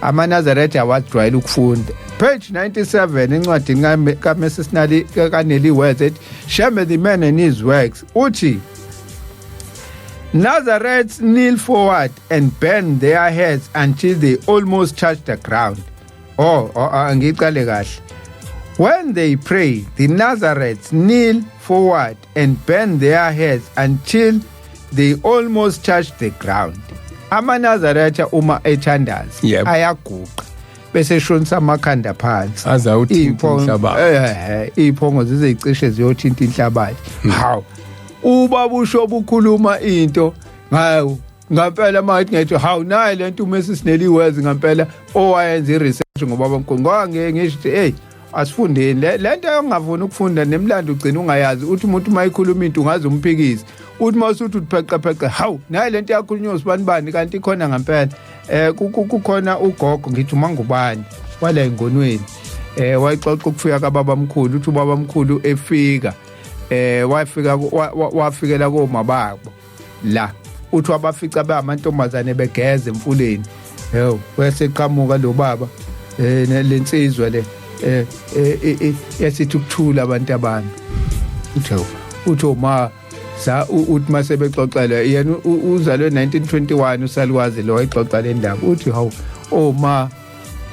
amaNazaretha awajwayele ukufunda. Page 97 encwadini kaMrs Nellie, kaNellie Wells, ethi Shembe the Man and His Works, uthi Nazareth kneel forward and bend their heads until they almost touch the ground. Oh, angicale kahle. When they pray, the Nazareths kneel forward and bend their heads until they almost touch the ground. AmaNazaretha uma ethandaza ayaguqa bese shonisa amakhanda phansi. Aze awuthinta inhlabathi. Iphongo zize zicishe ziyothinta inhlabathi. Hawu, ubaba usho bukhuluma into ngayo ngampela, mayithi ngithi hawu, nayi lento uMrs Nellie Wells ngampela owayenza i-research ngobaba mkhulu, ngoba ngeke ngisho ukuthi hey, asifundeni le nto ongavuni ukufunda nemlando, ugcina ungayazi. Uthi umuntu uma ekhuluma into ungaze umphikise, uthi uma usuthi upheqa pheqa, hawu, nayi lento yakhulunywa usibani bani, kanti ikhona ngempela. Kukhona ugogo, ngithi umangubani wala engonweni, wayixoxa ukufika kababa mkhulu. Uthi ubaba mkhulu efika, wafika wafikela komababo la. Uthi wabafica bayamantombazane begeza emfuleni. Yebo, weseqhamuka lo baba lensizwa le yasithi ukuthula abantu abami. Uthi uma sa uthi mase bexoxela yena, uzalwe 1921 usalukwazi lo wayixoxa le ndaba. Uthi hawu, oma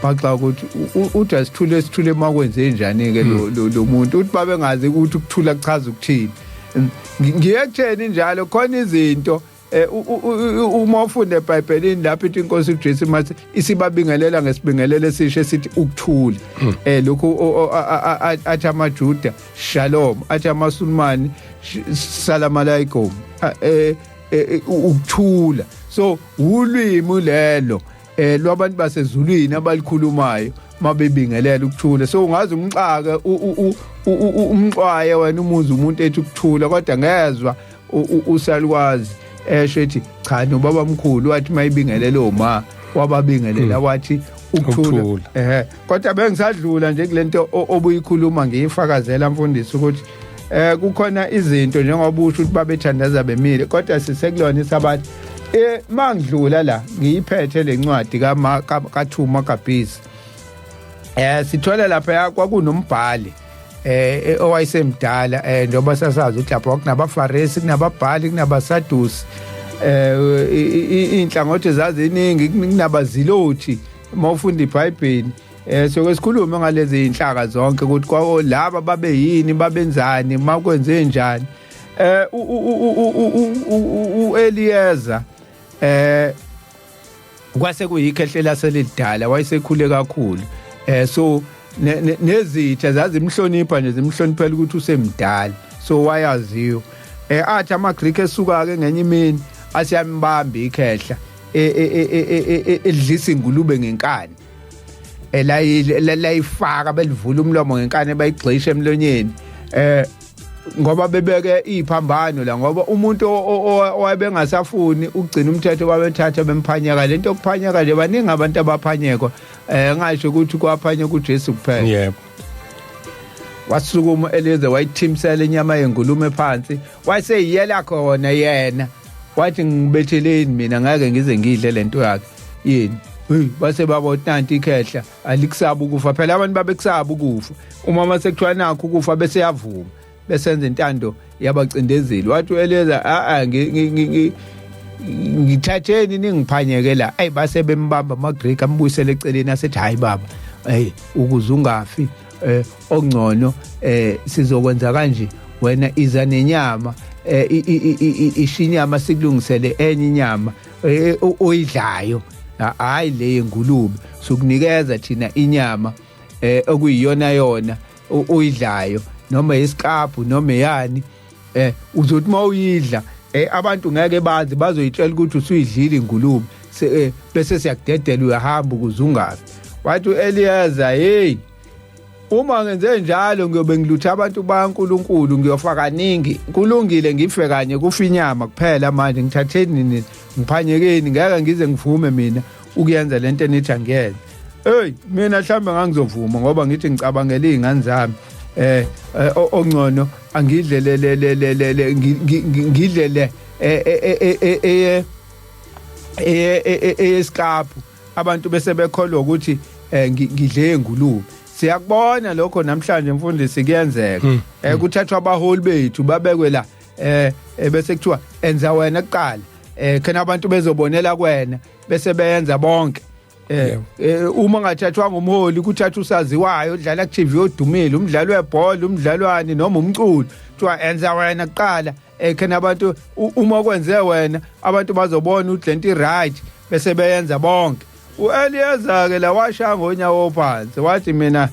baxa ukuthi uthi asithule, sithule, makwenze njani ke lo muntu? Uthi babengazi ukuthi ukuthula kuchaza ukuthini. Ngiye kutheni njalo, khona izinto uma ufunda eBhayibhelini lapho ithi inkosi uJesu mase isibabingelela ngesibingelelo esisho esithi ukuthula, lokhu athi amaJuda shalom, athi amaSulumani salam alaikum, ukuthula. So ulwimi lelo lwabantu basezulwini abalikhulumayo mabebingelela ukuthula. So ungaze umxake, umxwaye wena umuzi umuntu ethi ukuthula, kodwa ngezwa usalukwazi esho ethi cha, nobaba mkhulu wathi mayibingelela oma wababingelela wathi ukuthula. Ukuthula. Kodwa bengisadlula nje kulento obuyikhuluma, ngiyifakazela mfundisi ukuthi kukhona izinto njengoba usho ukuthi babethandaza bemile, kodwa sisekulona isabatha. Mangidlula la ngiyiphethe lencwadi kaThuma Kabhizi, sithola lapha kwakunombhali owayesemdala, njengoba sasazi ukuthi lapha kunabaFarisi, kunababhali, kunabaSadusi, inhlangothi zaziningi, kunabazilothi mawufunda iBhayibheli. Soke sikhulume ngalezi inhlaka zonke ukuthi kwawo laba babe yini, babenzani, makwenze njani. uEliezer Kwase kuyikhehlela selidala, wayesekhule kakhulu, so nezitha zazimhlonipha nje, zimhloniphela ukuthi usemdala, so wayaziyo. Athi amaGreek esuka ke ngenye imini asiyambamba ikhehla edlisa ingulube ngenkani, elayifaka belivula umlomo ngenkani, bayigxisha emlonyeni, ngoba bebeke iphambano la, ngoba umuntu owayebengasafuni ukugcina umthetho babethatha bemphanyeka. Lento yokuphanyeka nje, baningi abantu abaphanyekwa, ngasho ukuthi kwaphanyeka uJesu kuphela. Wasukuma Eliezer, wayithimsela inyama yengulube phansi, wayeseyiyela khona yena, wathi, "Ngibetheleni mina, ngeke ngize ngidle lento yakhe yini." Hey, base baba nanti ikhehla alikusaba ukufa. Phela abantu babekusaba ukufa, uma mase kuthiwa nakho ukufa bese yavuma, besenza intando yabacindezeli. Wathi uElieza, "A a, ngithatheni ningiphanyeke la." Ayi, base bembamba amaGreek, ambuyisele eceleni, asethi, "Hayi baba, hey, ukuze ungafi, ongcono sizokwenza kanje: wena iza nenyama, ishinyama, sikulungisele enye inyama oyidlayo, hayi le yengulube. Sokunikeza thina inyama okuyiyona yona oyidlayo, noma isikaphu noma yani. Uzothi mawuyidla, abantu ngeke bazi, bazoyitshela ukuthi usuyidlile ingulube, bese siyakudedela, uyahamba ukuze ungafi." Wathi uElieza, "Hey, uma ngenze njalo ngiyobe ngilutha abantu baNkuluNkulu, ngiyofa kaningi. Kulungile ngife kanye, kufa inyama kuphela. Manje ngithatheni nini, ngiphanyekeni, ngeke ngize ngivume mina ukuyenza lento enithi angiyenze." Hey, mina mhlambe ngangizovuma, ngoba ngithi ngicabangela izingane zami, ongcono angidle le le le le le ngidle le eyesikaphu, abantu bese bekholwa ukuthi ngidle ingulube. Siyakubona lokho namhlanje, mfundisi, kuyenzeka. Kuthathwa abaholi bethu babekwe la, bese kuthiwa enza wena kuqala, khona abantu bezobonela kwena, bese beyenza bonke. Uma ngathathwa ngumholi, kuthatha usaziwayo odlala ku TV odumile, umdlali webhola, umdlalwani noma umculo, kuthiwa enza wena kuqala, khona abantu uma kwenze wena abantu bazobona ukuthi lento i-right, bese beyenza bonke. uElieza ke la washaya ngonyawo phansi, wathi, "Mina,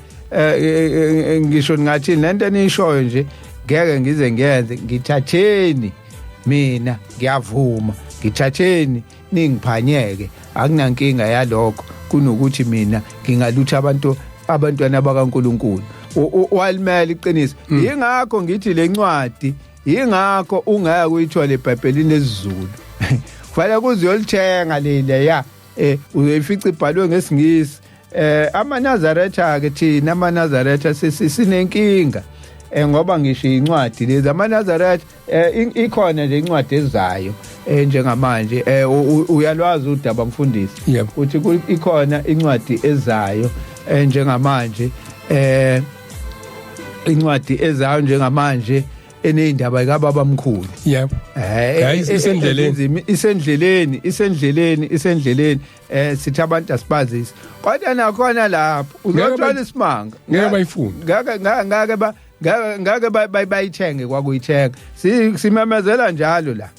ngisho ningathini, lento enishoyo nje ngeke ngize ngiyenze. Ngithatheni mina, ngiyavuma, ngithatheni ningiphanyeke, akunankinga yalokho, kunokuthi mina ngingalutha abantu, abantwana bakaNkuluNkulu." Walimela iqiniso. Yingakho ngithi lencwadi, yingakho ungeke uyithole eBhayibhelini lesiZulu, kufanele kuze uyolithenga lile ya, uzoyifica ibhalwe ngesiNgisi. AmaNazaretha ke, thina amaNazaretha sinenkinga, ngoba ngisho incwadi lezi amaNazaretha, ikhona nje incwadi ezayo njengamanje. Uyalwazi udaba, mfundisi? Yebo. Uthi ikhona incwadi ezayo njengamanje, incwadi ezayo njengamanje eneyindaba kababa mkhulu. Hayi, isendleleni. Isendleleni, isendleleni, isendleleni. Sithi abantu asibazisi, kodwa nakhona lapho uzothola isimanga. Ngeke bayifune. Ngeke ngeke ba ngeke ngeke bayithenge kwakuyithenga. Simemezela njalo la,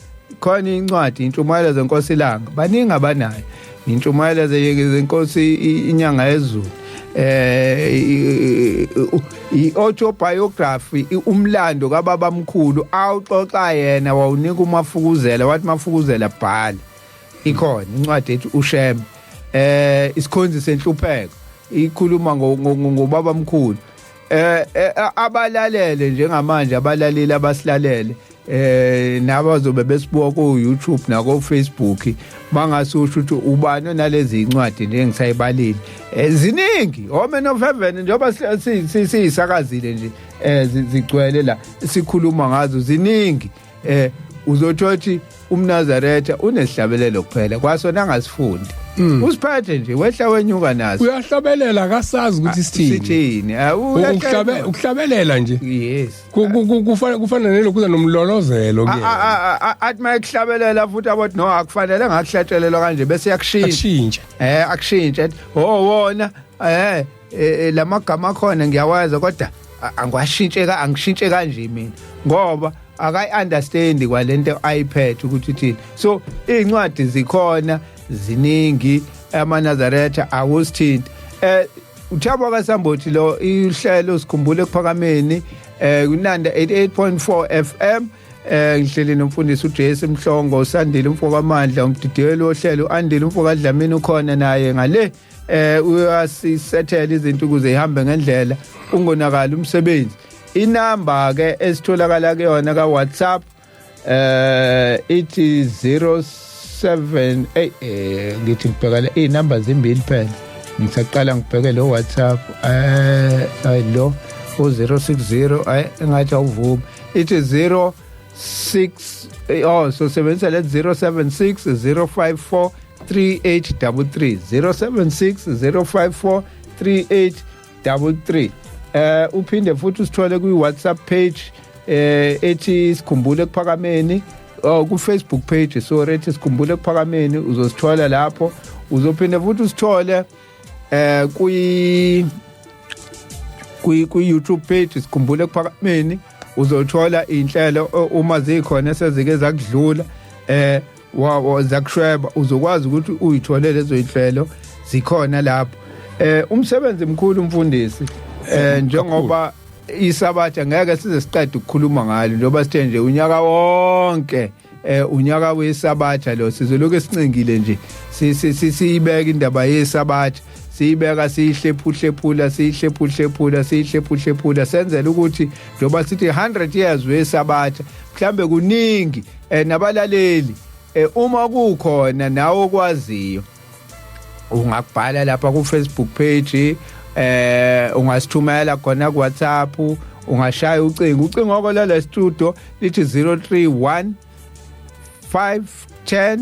khona incwadi Intshumayelo Zenkosi Ilanga, baningi abanayo Intshumayelo Zenkosi Inyanga Yezulu, i-autobiography, umlando kababa mkhulu awuxoxa yena, wawunika uMafukuzela, wathi, "Mafukuzela, bhala." Ikhona incwadi ethi Ushembe, Isikhonzi Senhlupheko, ikhuluma ngobaba mkhulu. Abalalele njengamanje, abalaleli abasilalele nabazobe besibuka ku YouTube na ku Facebook, mangasusho ukuthi ubani onalezi incwadi nje engisayibalile. Ziningi, Women of Heaven, njengoba siyisakazile nje, zigcwele la, sikhuluma ngazo, ziningi. Uzothola ukuthi umNazaretha unesihlabelelo kuphela, kwasona angasifundi, usiphethe nje, wehla wenyuka naso. Uyahlabelela, akasazi ukuthi sithini. Sithini? Ukuhlabelela nje. Yes. Kufana nelokhuza nomlolozelo A- kuyena. Athi mayekuhlabelela futhi abathi, "No, akufanele ngakuhlatshelelwa kanje," bese yakushintsha. Akushintsha. Akushintshe, athi, "Oh, wona lamagama akhona ngiyawazi, kodwa angiwashintshe ka angishintshe kanje mina," ngoba akayi understand kwalento ayiphethe ukuthi ithini. So incwadi zikhona. Ziningi amaNazaretha awusithinti. Uthabo kaSambothi lo, ihlelo Sikhumbule Ekuphakameni kunanda 88.4 FM. Ngihleli nomfundisi uJesu Mhlongo, usandile umfokamandla, umdidiyelo wohlelo Andile umfokaDlamini ukhona naye ngale, uyasisethela izinto ukuze ihambe ngendlela, ungonakali umsebenzi. Inamba ke esitholakala kuyona ka WhatsApp ithi 078, ngithi ngibheka le inamba zimbili phela, ngisaqala ngibheke lo WhatsApp, ay lo u060, ay engathi awuvumi, ithi 06, oh, so sebenzisa le 076 054 3833, 076 054 3833. Uphinde futhi usithole kwi WhatsApp page ethi Sikhumbule Ekuphakameni, oh, ku Facebook page, sorry, ethi Sikhumbule Ekuphakameni, uzosithola lapho. Uzophinde futhi usithole kwi YouTube page Sikhumbule Ekuphakameni, uzothola inhlelo uma zikhona sezike zakudlula, zakushweba, uzokwazi ukuthi uyithole lezo inhlelo, zikhona lapho. Umsebenzi mkhulu umfundisi, njengoba isabatha ngeke size siqede ukukhuluma ngalo, njengoba sithe nje unyaka wonke unyaka wesabatha lo, sizoloku sincengile nje siyibeka indaba yesabatha, siyibeka siyihlephuhlephula, siyihlephuhlephula, siyihlephuhlephula, senzela ukuthi njengoba sithi 100 years wesabatha, mhlambe kuningi nabalaleli, uma kukhona nawe okwaziyo ungakubhala lapha ku Facebook page, ungasithumela khona ku WhatsApp, ungashaya ucingo ko la studio lithi 031 510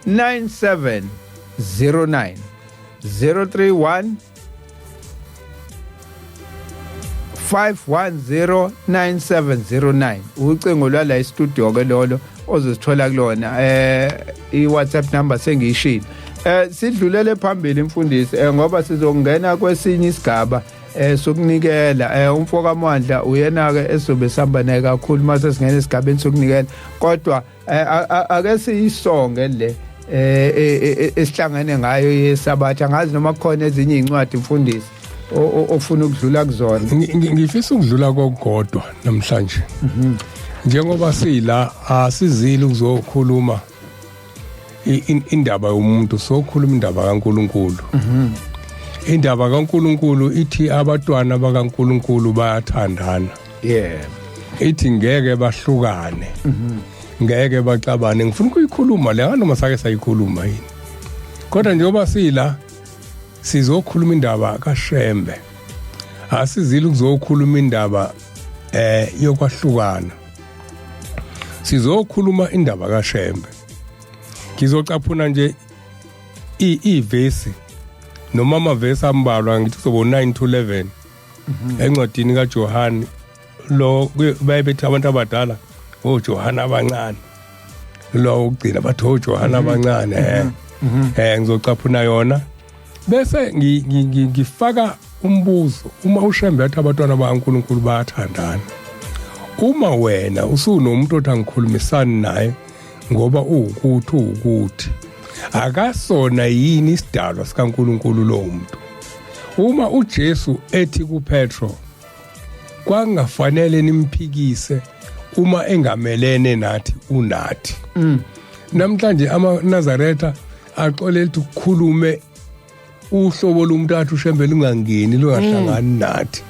9709, 031 510 9709, ucingo lwala studio ke lolo ozosithola kulona. I-WhatsApp number sengiyishilo. Sidlulele phambili imfundisi, ngoba sizongena kwesinye isigaba sokunikela. Umfoka Mandla uyena ke esobe sihamba naye kakhulu mase singena esigabeni sokunikela, kodwa ake siyisonge le esihlangene ngayo yesabatha. Ngazi noma kukhona ezinye incwadi mfundisi ofuna ukudlula kuzona. Ngifisa ukudlula kokodwa namhlanje. Njengoba sila, asizile ukuzokhuluma indaba yomuntu, sokhuluma indaba kaNkuluNkulu. Indaba kaNkuluNkulu ithi abatwana bakaNkuluNkulu bayathandana. Ithi ngeke bahlukane, ngeke baxabane. Ngifuna ukuyikhuluma le, noma sake sayikhuluma yini, kodwa njengoba sila sizokhuluma indaba kaShembe, asizile ukuzokhuluma indaba yokwahlukana, sizokhuluma indaba kaShembe. Ngizocaphuna nje ivesi noma amavesi ambalwa, ngithi kuzoba 9 to 11 encwadini kaJohn lo. Bayebethi abantu abadala oJohn abancane, lo ukugcina bathi oJohn abancane. Ngizocaphuna yona bese ngifaka umbuzo. Uma uShembe athi abantwana bakaNkuluNkulu bayathandana, uma wena usunomuntu othi angikhulumisani naye ngoba uwukuthi akasona yini isidalwa sikaNkuluNkulu lo muntu? Uma uJesu ethi kuPetro kwangafanele nimphikise uma engamelene nathi, unathi. Namhlanje amaNazaretha axolela ukuthi ukukhulume uhlobo lomuntu athi uShembe lungangeni, lungahlangani nathi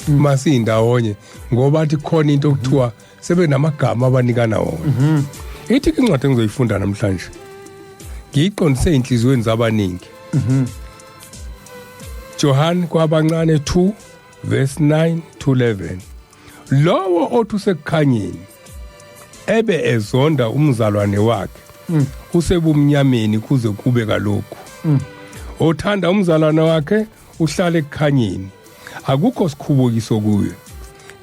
masiyindawonye, ngoba athi khona into okuthiwa sebenamagama abanikana wona. Ithi incwadi engizoyifunda namhlanje ngiyiqondise einhliziyweni zabaningi, Johan kwabancane 2 verse 9 to 11: lowo othi usekukhanyeni ebe ezonda umzalwane wakhe usebumnyameni kuze kube kalokhu. Othanda umzalwane wakhe uhlala ekukhanyeni, akukho sikhubukiso kuye,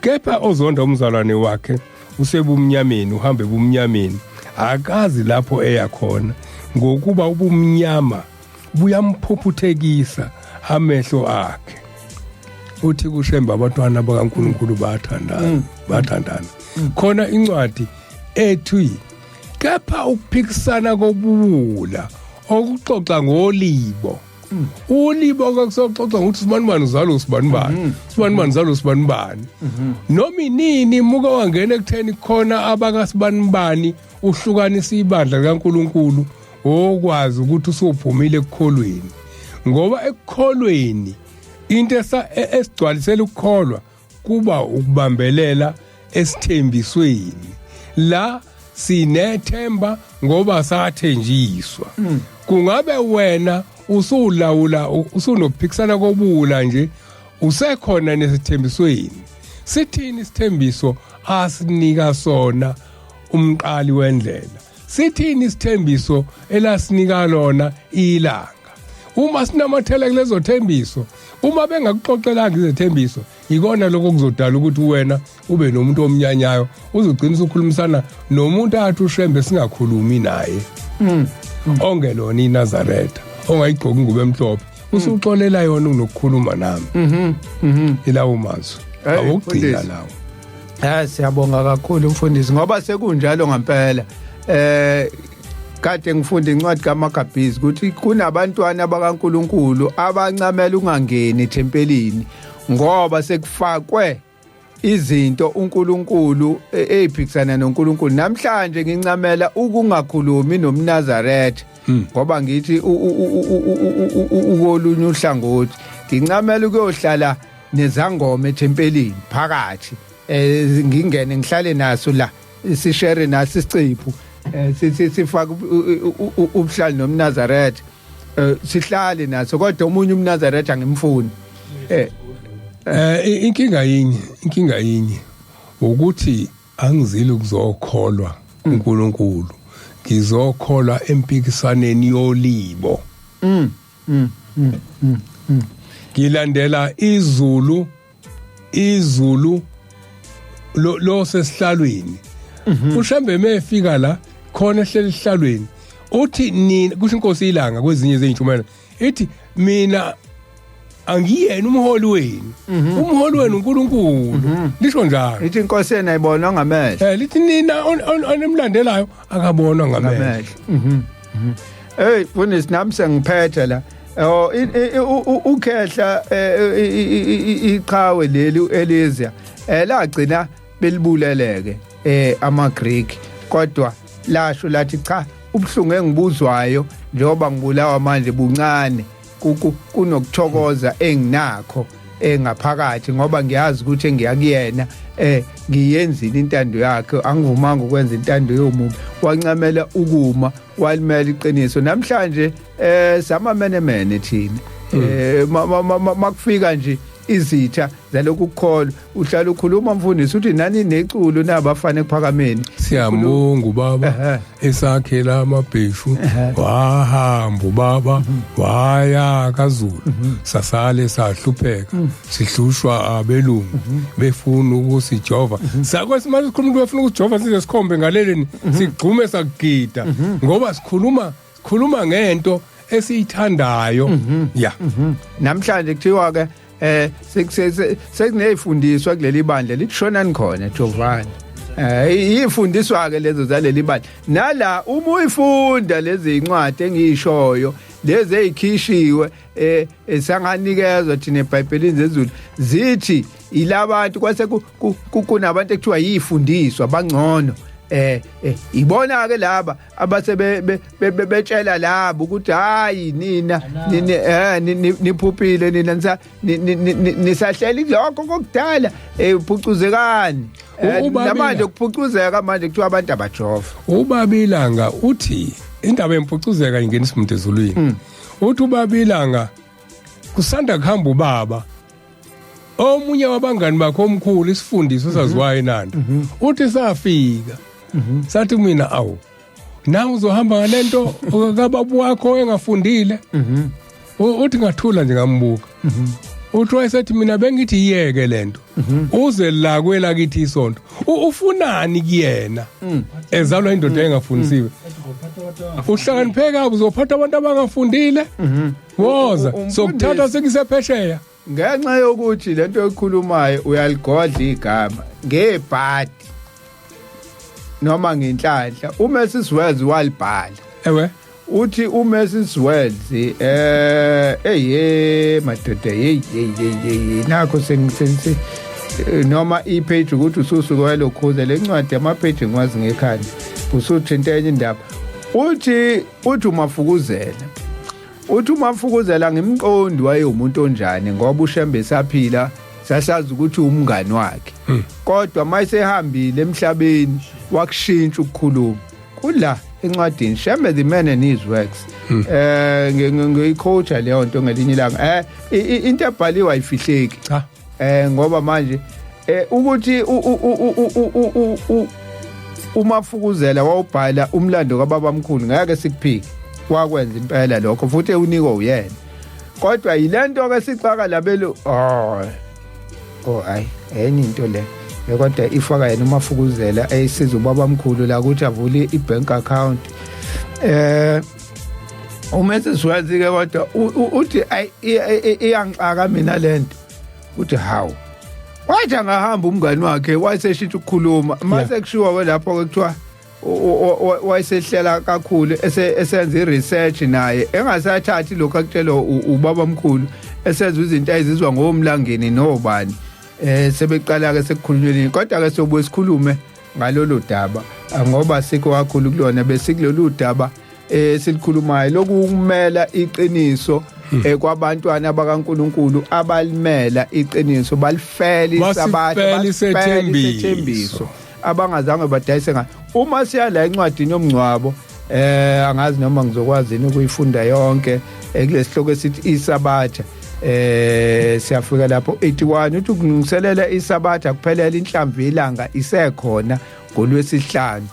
kepha ozonda umzalwane wakhe usebumnyameni, uhambe ebumnyameni, akazi lapho eya khona, ngokuba ubumnyama buyamphuphuthekisa amehlo akhe. Uthi kuShembe abantwana bakaNkuluNkulu bayathandana, bayathandana. Khona incwadi ethi kepha ukuphikisana kobuwula. Okuxoxa ngolibo. Ulibo kwakusoxoxa ngokuthi sibanibani uzalwa usibanibani, sibanibani uzalwa usibanibani. Noma inini muka wangena ekutheni khona abakasibanibani uhlukanisa ibandla likaNkuluNkulu okwazi ukuthi usuphumile ekukholweni. Ngoba ekukholweni into esigcwalisela ukukholwa kuba ukubambelela esithembisweni. La sinethemba ngoba sathenjiswa. Kungabe wena usulawula usunokuphikisana kobula nje usekhona nesithembisweni. Sithini isithembiso asinika sona umqali wendlela? Sithini isithembiso elasinika lona ilanga? Uma sinamathela kulezo thembiso, uma bengakuxoxelanga izethembiso, ikona lokho kuzodala ukuthi wena ube nomuntu omnyanyayo, uzogcina usukhulumisana nomuntu athi uShembe singakhulumi naye. Ongelona iNazaretha, ongayigqoki ingubo emhlophe, usuxolela yona unokukhuluma nami. Ilawo mazwi. Awugcina lawo. Siyabonga kakhulu mfundisi ngoba sekunjalo ngempela. Kade ngifunda incwadi kaMagabhizi ukuthi kunabantwana bakaNkuluNkulu abancamela ungangeni ethempelini ngoba sekufakwe izinto uNkulunkulu eziphikisana noNkulunkulu. Namhlanje ngincamela ukungakhulumi nomNazaretha ngoba ngithi ukolunye uhlangothi, ngincamela ukuyohlala nezangoma ethempelini phakathi, ngingene ngihlale naso la, sishere naso isicephu, sifake ubuhlali nomNazaretha, sihlale naso, kodwa omunye umNazaretha angimfuni. Inkinga yinye ukuthi angizile ukuzokholwa uNkulunkulu, ngizokholwa empikisaneni yolibo. Ngilandela izulu lo sesihlalweni. uShembe mefika la khona ehleli esihlalweni uthi nina, kusho inkosi ilanga kwezinye zezintshumayelo, ithi mina angiyena umholi wenu, umholi wenu uNkulunkulu, lisho njalo. Ithi inkosi yena ayibonwa ngamehlo. Lithi nina onemlandelayo akabonwa ngamehlo. Hey mfundisi, nami sengiphethe la. Ukhehla iqhawe leli uElizia lagcina belibuleleke amaGreek, kodwa lasho lathi cha, ubuhlungu engibuzwayo njengoba ngibulawa manje buncane kunokuthokoza enginakho engaphakathi, ngoba ngiyazi ukuthi engiyakuyena ngiyenzile intando yakhe, angivumanga ukwenza intando yomubi. Wancamela ukuma, walimela iqiniso. Namhlanje samamenemene thina, makufika nje izitha zalokhu kukholwa, uhlala ukhuluma mfundisi uthi nani neculo nabafana ekuphakameni. Siyambonga ubaba esakhela amabheshu, wahamba ubaba waya kaZulu, sasale sahlupheka sihlushwa abelungu befuna ukusijova. Sakwesimanje sikhuluma befuna ukusijova size sikhombe ngaleleni sigxume sakugida, ngoba sikhuluma ngento esiyithandayo. Ya. Namhlanje kuthiwa ke sekunezifundiswa kuleli bandla likushonani khona Giovanni. Ifundiswa ke lezo zaleli bandla. Nala uma uyifunda lezi incwadi engiyishoyo, lezi ezikhishiwe sanganikezwa thina eBhayibhelini zezulu, zithi ilabantu kwase kunabantu ekuthiwa yifundiswa bangcono. Ibona ke laba abase betshela labo ukuthi hayi nina niphuphile nina nisahleli lokho kokudala, phucuzekani. Namanje kuphucuzeka manje kuthiwa abantu abajova. Ubabilanga uthi indaba yempucuzeka ingenisa umuntu ezulwini. Uthi ubabilanga kusanda kuhamba ubaba omunye wabangani bakhe omkhulu, isifundiso saziwayo eNanda, uthi safika sathi mina awu nawe uzohamba ngalento kababa wakho engafundile. Uthi ngathula nje ngambuka. Uthi wayesethi mina bengithi iyeke lento uze la kwela kithi isonto. Ufunani kuyena ezalwa indoda engafundisiwe? Uhlakanipheka uzophatha abantu abangafundile, woza sokuthatha sekusephesheya. Ngenxa yokuthi lento oyikhulumayo uyaligodla igama ngebhadi noma ngenhlanhla, uMrs Wells walibhala. Ewe. Uthi uMrs Wells, eyhe madoda, hey hey hey, nakho sengisense noma ipage ukuthi ususuke walokhuza le ncwadi, amapage ngiwazi ngekhanda, usuthinta enye indaba. Uthi uMafukuzela, uthi uMafukuzela ngimqondi wayewumuntu onjani, ngoba uShembe esaphila sasazi ukuthi umngani wakhe, kodwa mayesehambile emhlabeni wakushintsha ukukhuluma. Kula encwadini Shembe the Man and His Works, ngiyicoacha leyo nto ngelinye ilanga. Into ebhaliwe ayifihleki. Cha. Ngoba manje ukuthi uMafukuzela wawubhala umlando kababamkhulu, ngeke sikuphike, wakwenza impela lokho, futhi unikwa uyena. Kodwa yilento ke sixaka labelo. Oh, hayi, enye into le, kodwa ifaka yena uMafukuzela eyisiza ubabamkhulu la ukuthi avule i-bank account. UMrs Wells ke kodwa uthi iyangixaka mina lento. Uthi hawu, wathi angahamba umngani wakhe wayeseshintsha ukukhuluma. Mase kushiwo ke lapho ke kuthiwa wayesehlela kakhulu, esenza i-research naye, engasathathi lokho akutshelwa ubaba mkhulu, esenza izinto ayizizwa ngomlangeni nobani. Sebeqala ke sekukhulunyweni, kodwa ke sobuye sikhulume ngalolu daba, ngoba sikho kakhulu kulona. Besikulolu daba esilikhulumayo lokumela iqiniso kwabantwana bakaNkuluNkulu abalimela iqiniso, balifela isabatha, Basifela isethembiso. Abangazange badayise ngayo. Uma siya la encwadini yomngcwabo, angazi noma ngizokwazi yini ukuyifunda yonke kulesihloko esithi isabatha. Siyafika lapho 81, uthi ukulungiselela isabatha kuphelela inhlamvu ilanga isekhona ngolwesihlanu.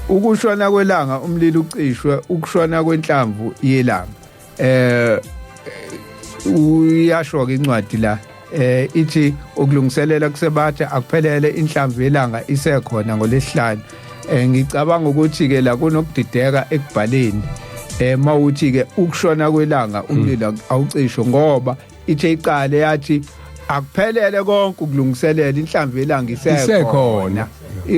Ukushona kwelanga umlilo ucishwe, ukushona kwenhlamvu yelanga. Uyasho ke incwadi la, ithi ukulungiselela kusebatha akuphelele inhlamvu yelanga isekhona ngolesihlanu. Ngicabanga ukuthi ke la kunokudideka ekubhaleni, mawuthi ke ukushona kwelanga umlilo awucishwe, ngoba ithe iqale yathi akuphelele konke ukulungiselela, inhlamvu yelanga isekhona.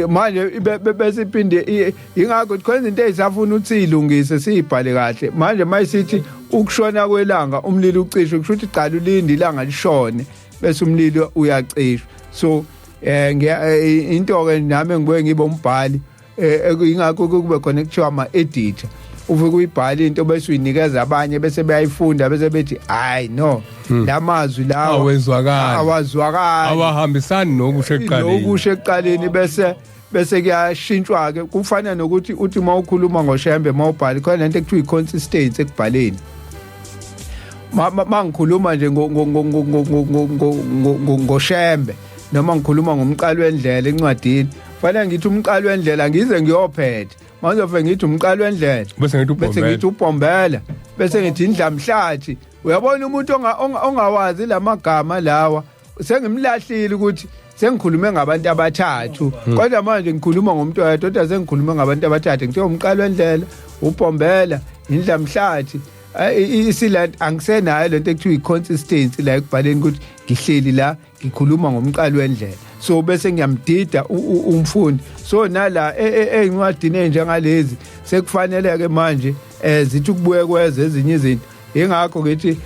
Manje bese iphinde, ingakho khona izinto ezisafuna ukuthi siyilungise, siyibhale kahle. Manje mayisithi ukushona kwelanga umlilo ucishwe, kusho ukuthi qala ulinde ilanga lishone bese umlilo uyacishwa. So into ke nami ngibuye ngibe umbhali, ingakho kube khona ekuthiwa ama editor. Ufike uyibhala into bese uyinikeza abanye, bese beyayifunda, bese bethi hayi no, lamazwi lawa Awezwakali. Awazwakali. Awahambisani nokusho ekuqaleni. Nokusho ekuqaleni, bese kuyashintshwa ke. Kufana nokuthi uthi uma ukhuluma ngoShembe, mawubhala, khona lento ekuthiwa i-consistency ekubhaleni. Ma ngikhuluma nje ngoShembe noma ngikhuluma ngomqali wendlela encwadini, fanele ngithi umqali wendlela, ngize ngiyophetha. Manje ngithi umqali wendlela, bese ngithi bese uBhombela, ngithi uBhombela, bese ngithi indlamhlathi. Uyabona, umuntu ongawazi lamagama lawa, sengimlahlile ukuthi sengikhulume ngabantu abathathu, kodwa manje ngikhuluma ngomuntu oyedwa, kodwa sengikhulume ngabantu abathathu. Ngithe umqali wendlela, uBhombela, indlamhlathi. Isiland angisenayo lento ekuthiwa i-consistency la ekubhaleni, ukuthi ngihleli la ngikhuluma ngomqali wendlela, so bese ngiyamdida umfundi. So nala ey'ncwadini ey'njengalezi sekufanele-ke manje zithi ukubuyekweza ezinye izinto. Ingakho ngithi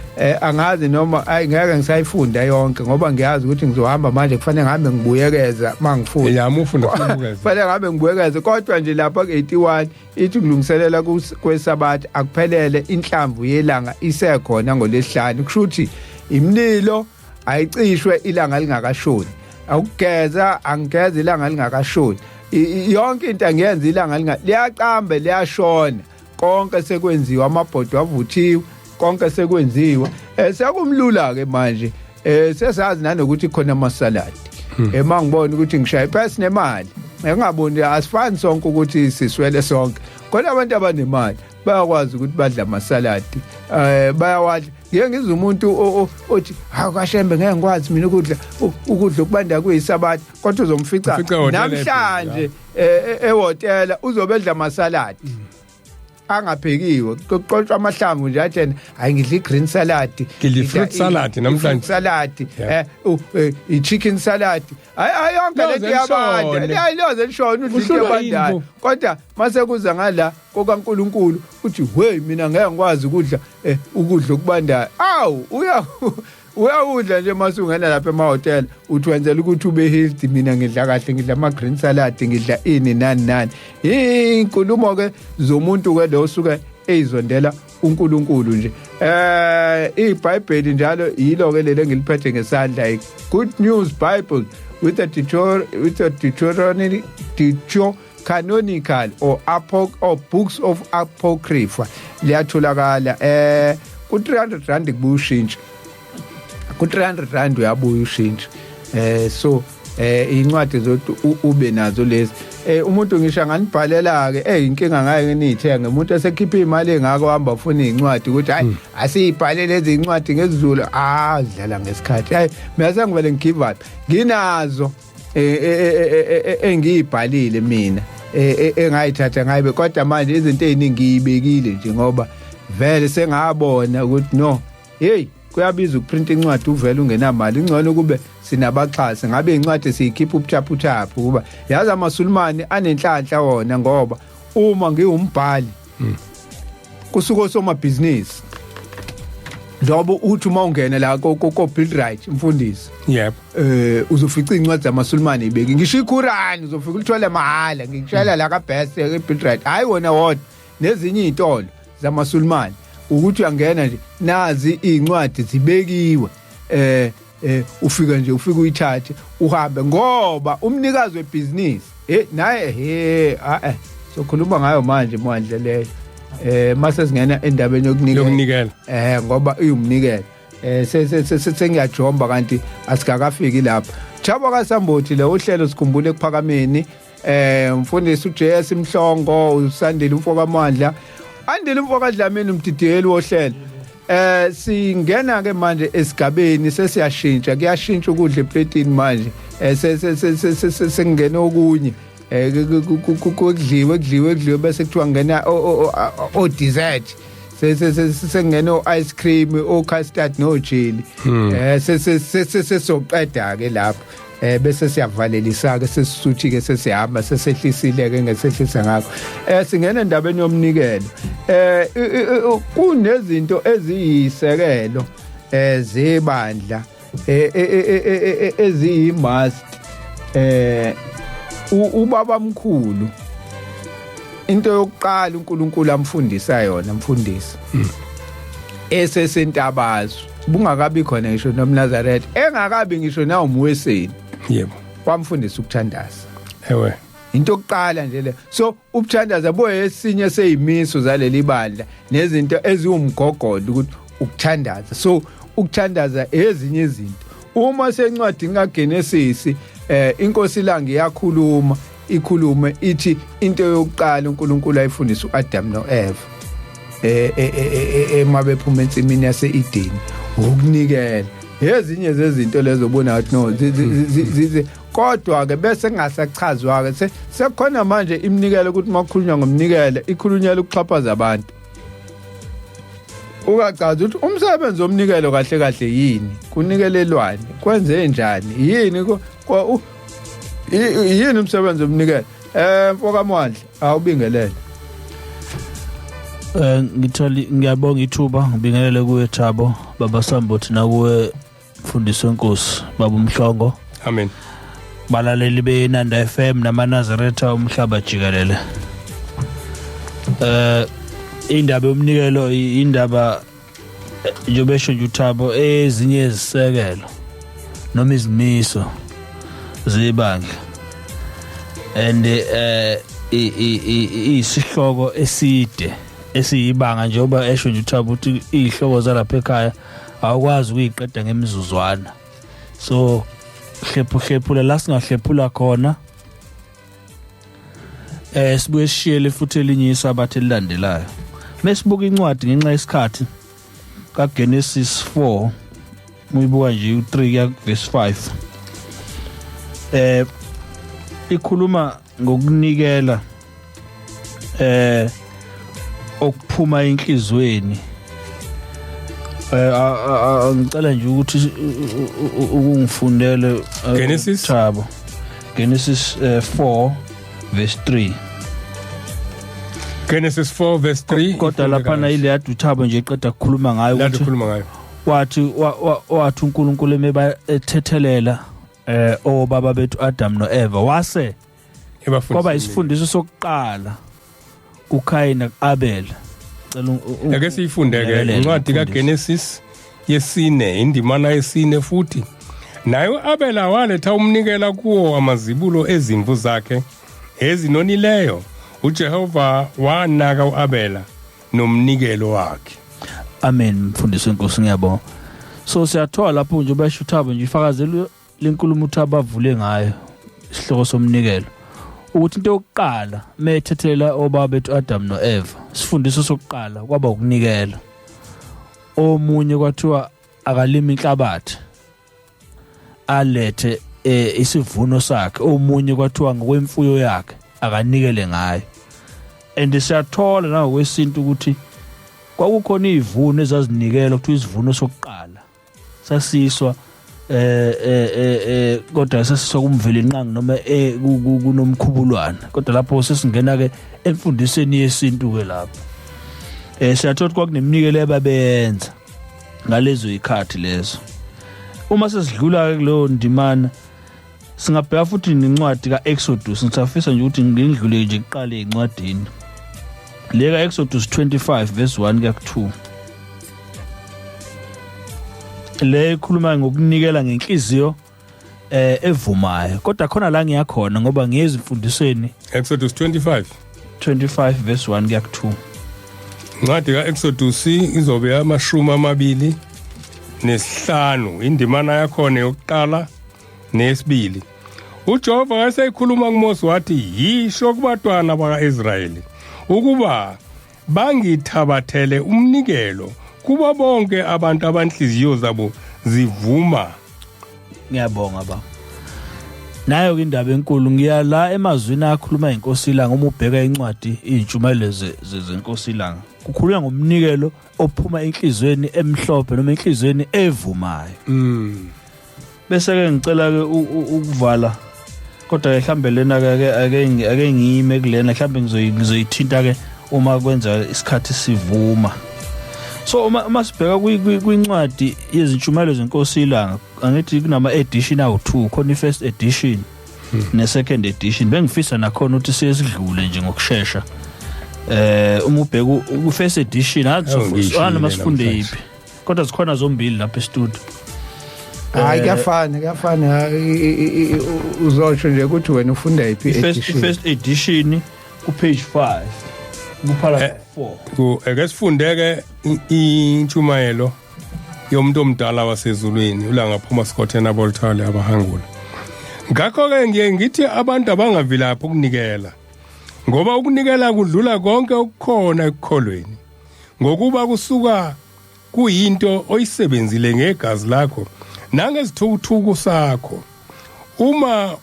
angazi noma ayi, ngeke ngisayifunda yonke, ngoba ngiyazi ukuthi ngizohamba manje, kufanele ngihambe ngibuyekeza mangifunda. Ya, uma ufunda ubukeze. Kufanele ngihambe ngibuyekeze. Kodwa nje lapha ku-81 ithi kulungiselela kwesabatha akuphelele inhlamvu yelanga isekhona ngolesihlanu. Kusho ukuthi imililo ayicishwe ilanga lingakashoni, awukugeza angigeza ilanga lingakashoni, yonke into angiyenza ilanga linga liyaqambe liyashona. Konke sekwenziwa, amabhodo avuthiwe, konke sekwenziwa. Sekumlula ke manje, sesazi nanokuthi khona amasaladi. Mangibona ukuthi ngishaya phasi nemali, ngingaboni asifani sonke ukuthi siswele sonke. Khona abantu abanemali bayakwazi ukuthi badla amasaladi, bayawadla. Ngike ngizwe umuntu othi hawu kaShembe, ngeke ngikwazi mina ukudla ukudla okubanda kuyisabatha, kodwa uzomfica Umfica ehhotela. Namhlanje ehhotela uzobedla amasaladi. Angaphekiwe, kuqoqwa amahlamvu nje, athi hayi, ngidla i-green salad. Ngidla i-fruit salad namhlanje. Salad, i-chicken salad, hayi hayi, yonke Loze lento yabanda. lishone. Hayi, loze lishone, udla into Uhlulwa yini ebandayo. bo? Kodwa mase kuza ngala kokaNkuluNkulu, uthi, "Hey, mina ngeke ngikwazi ukudla ukudla okubandayo." Awu, uyawudla nje mase ungena lapha emahhotela, uthi wenzela ukuthi ube healthy. Mina ngidla kahle, ngidla ama-green salad, ngidla ini, nani nani. Inkulumo ke zomuntu ke lo osuke eyizondela uNkulunkulu nje. IBhayibheli njalo yilo ke leli engiliphethe ngesandla, i Good News Bible with a Deuteronomy, Deuterocanonical or apoc or books of Apocrypha. Liyatholakala ku R300, kubuya ushintsho ku R300, uyabuya ushintsho. So incwadi zokuthi ube nazo lezi, umuntu ngisho anganibhalela ke, inkinga ngaye niyithenge, umuntu esekhipha imali engako, hamba ufuna incwadi ukuthi hayi, asiyibhale lezi incwadi ngesiZulu. Ah, dlala ngesikhathi. Hayi, mina sengivele ngigive up. Nginazo engiyibhalile mina, engayithatha ngayibe, kodwa manje izinto eziningi ngiyibekile nje ngoba vele sengabona ukuthi no, hey, kuyabiza ukuprinta incwadi uvele ungenamali. Ingcono kube sinabaxhasi, ngabe incwadi siyikhipha ubuthaphuthaphu, kuba yazi amaSulumane anenhlanhla wona, ngoba uma ngiwumbhali kusuka osomabhizinisi, njengoba uthi uma ungena la ko Buildrite, mfundisi, uzofica incwadi zamaSulumane ibeki, ngisho iQuran uzofika ulithole mahala. Ngikutshela la ka Best eBuildrite, hayi wona wodwa, nezinye izitolo zamaSulumane, ukuthi uyangena nje, nazi incwadi zibekiwe. Ufika nje, ufika uyithathe uhambe, ngoba umnikazi webhizinisi naye he sokhuluma ngayo manje mwandle leyo, mase singena endabeni yokunikela. Yokunikela. Ngoba iyumnikelo. Sengiyajomba kanti asikakafiki lapho. Thabo kaSambothi, le uhlelo sikhumbule ekuphakameni. Mfundisi uJS Mhlongo, usandile umfoka Mandla, andile umfoka Dlamini, umdidiyeli wohlelo. Singena ke manje esigabeni, sesiyashintsha, kuyashintsha ukudla epletini manje. Sengena okunye, kudliwe, kudliwe, kudliwe, bese kuthiwa ngena o dessert, sengena o ice cream, o custard no jelly. Sesoqeda ke lapho, bese siyavalelisa ke, sesisuthi ke, sesihamba, sesehlisile ke ngesehlisa ngakho. Singena endabeni yomnikelo. Kunezinto eziyisekelo zebandla eziyimust. Ubaba mkhulu, into yokuqala uNkulunkulu amfundisa yona, mfundisi, esesentabazwe, bungakabi khona ngisho nomNazaretha, engakabi ngisho nawumweseni, wamfundisa ukuthandaza. Into yokuqala nje le. So ukuthandaza boyesinye seyimiso zaleli bandla nezinto eziwumgogodla, ukuthi ukuthandaza. So ukuthandaza ezinye izinto. Uma sencwadini kaGenesis, inkosi langa iyakhuluma, ikhulume ithi into yokuqala uNkulunkulu ayifundisa uAdam noEva emabephuma ensimini yaseEden ukunikela. Ezinye zezinto lezo ubona ukuthi no, kodwa ke bese kungasachazwa ke, sekukhona manje iminikelo, ukuthi makukhulunywa ngomnikelo ikhulunyelwa ukuxhaphaza abantu, ungacazi ukuthi umsebenzi womnikelo kahle kahle yini, kunikelelwani, kwenze njani, yini yini umsebenzi womnikelo. Mfoka Mwandla, awubingelele. Ngitholi, ngiyabonga ithuba, ngibingelele kuwe Thabo, baba Sambothi, nakuwe mfundisi wenkosi, baba uMhlongo. Amen. Balaleli beNanda FM namaNazaretha umhlaba jikelele. Indaba yomnikelo, indaba, njengoba esho nje uThabo, ezinye izisekelo noma izimiso zebandla, and isihloko eside esiyibanga, njengoba esho nje uThabo ukuthi izihloko zalapha ekhaya awukwazi ukuyiqeda ngemizuzwana. So hlephu hlephula la singahlephula khona, sibuye sishiyele futhi elinye isabatha elilandelayo. Mesibuka incwadi ngenxa yesikhathi kaGenesis 4, uyibuka nje u3 kuya verse 5, ikhuluma ngokunikela. Okuphuma enhlizweni. Ngicela nje ukuthi ukungifundele Genesis Thabo. Genesis 4 verse 3. Genesis 4 verse 3. Kodwa lapha na ile yadu Thabo nje eqeda ukukhuluma ngayo ukuthi ukhuluma ngayo. Wathi wathi uNkulunkulu emeba ethethelela obaba bethu Adam noEva wase kwaba isifundiso sokuqala kuKain nakuAbel. Cela ake siyifunde ke incwadi kaGenesis yesine, indimana yesine futhi. Naye uAbel waletha umnikela kuwo amazibulo ezimvu zakhe ezinonileyo. uJehova wanaka uAbela nomnikelo wakhe. Amen mfundisi wenkosi, ngiyabonga. So siyathola lapho nje basho uThabo nje ifakazela lenkulumo uThabo avule ngayo isihloko somnikelo, ukuthi into yokuqala methethelela obaba bethu Adam noEva, isifundiso sokuqala kwaba ukunikela. Omunye kwathiwa akalimi inhlabathi alethe isivuno sakhe, omunye kwathiwa ngokwemfuyo yakhe akanikele ngayo. And siyathola nangokwesintu ukuthi kwakukhona izivuno ezazinikelwa, kuthiwa isivuno sokuqala sasiswa kodwa sasiswa kumvelinqangi noma kunomkhubulwana. Kodwa lapho sesingena ke emfundisweni yesintu ke lapho siyathola kwakuneminikelo ababeyenza ngalezo ikhathi lezo. Uma sesidlula ke kuleyo ndimana singabheka futhi nencwadi kaExodus. Ngisafisa nje ukuthi ngindlule nje kuqale encwadini le kaExodus 25 verse 1 kuya ku2, le ikhuluma ngokunikela ngenhliziyo evumayo. Kodwa khona la ngiyakhona ngoba ngiyezimfundisweni. Exodus 25 verse 1 kuya ku2. Incwadi kaExodus izobe ama-25, indimana yakhona yokuqala nesibili. uJehova wayesekhuluma kuMose wathi, yisho kubatwana bakaIsrayeli ukuba bangithabathele umnikelo kubo bonke abantu abanhliziyo zabo zivuma. Ngiyabonga baba. Nayo ke indaba enkulu, ngiya la emazwini akhuluma inkosi ilanga. Uma ubheka incwadi izintshumayelo zenkosi ilanga, kukhulunywa ngomnikelo ophuma enhlizweni emhlophe noma enhlizweni evumayo. Bese ke ngicela ke ukuvala, kodwa ke mhlambe lena ke ake ngiyime kulena, mhlambe ngizoyithinta ke uma kwenza isikhathi sivuma. So uma sibheka kwincwadi yezintshumayelo zenkosi ilanga, angithi kunama edition awu2, khona i-first edition ne-second edition. Bengifisa nakhona ukuthi siyesidlule nje ngokusheshsha. Uma ubheka ku-first edition noma sifunde yiphi, kodwa zikhona zombili lapha e-studio. Hayi, kuyafana, uzosho nje ukuthi wena ufunda yiphi edition. First edition ku page 5 ku paragraph 4. Ake sifundeke intshumayelo yomuntu omdala wasezulwini ulanga phuma sikhothena abolithale abahangula. Ngakho ke ngiye ngithi abantu abangavilaphi ukunikela, ngoba ukunikela kudlula konke okukhona ekukholweni, ngokuba kusuka kuyinto oyisebenzile ngegazi lakho nangezithukuthuku sakho. Uma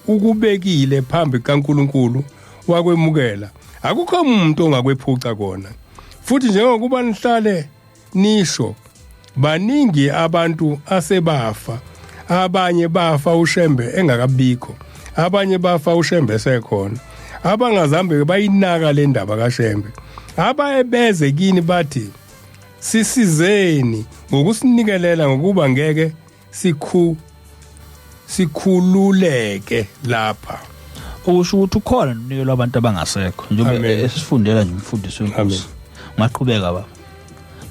ukubekile phambi kaNkuluNkulu wakwemukela, akukho umuntu ongakwephuca kona. Futhi njengokuba nihlale nisho, baningi abantu asebafa, abanye bafa uShembe engakabikho, abanye bafa uShembe sekhona, abangazange bayinaka le ndaba kaShembe, abaye beze kini bathi sisizeni ngokusinikelela, ngokuba ngeke sikhululeke lapha. Okusho ukuthi ukhona nomnikelo wabantu abangasekho, njengoba esifundela nje umfundisi wenkosi. Ungaqhubeka baba.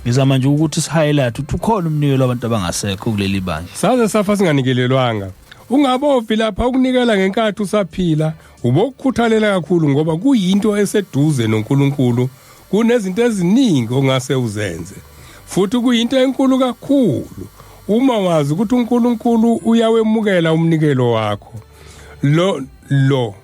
Ngizama nje ukuthi si-highlight ukuthi ukhona umnikelo wabantu abangasekho kuleli bandla. Saze safa singanikelelwanga. Ungabovi lapha ukunikela ngenkathi usaphila, ubokukhuthalela kakhulu, ngoba kuyinto eseduze noNkulunkulu. Kunezinto eziningi ongase uzenze, futhi kuyinto enkulu kakhulu uma wazi ukuthi uNkulunkulu uyawemukela umnikelo wakho. Lo lo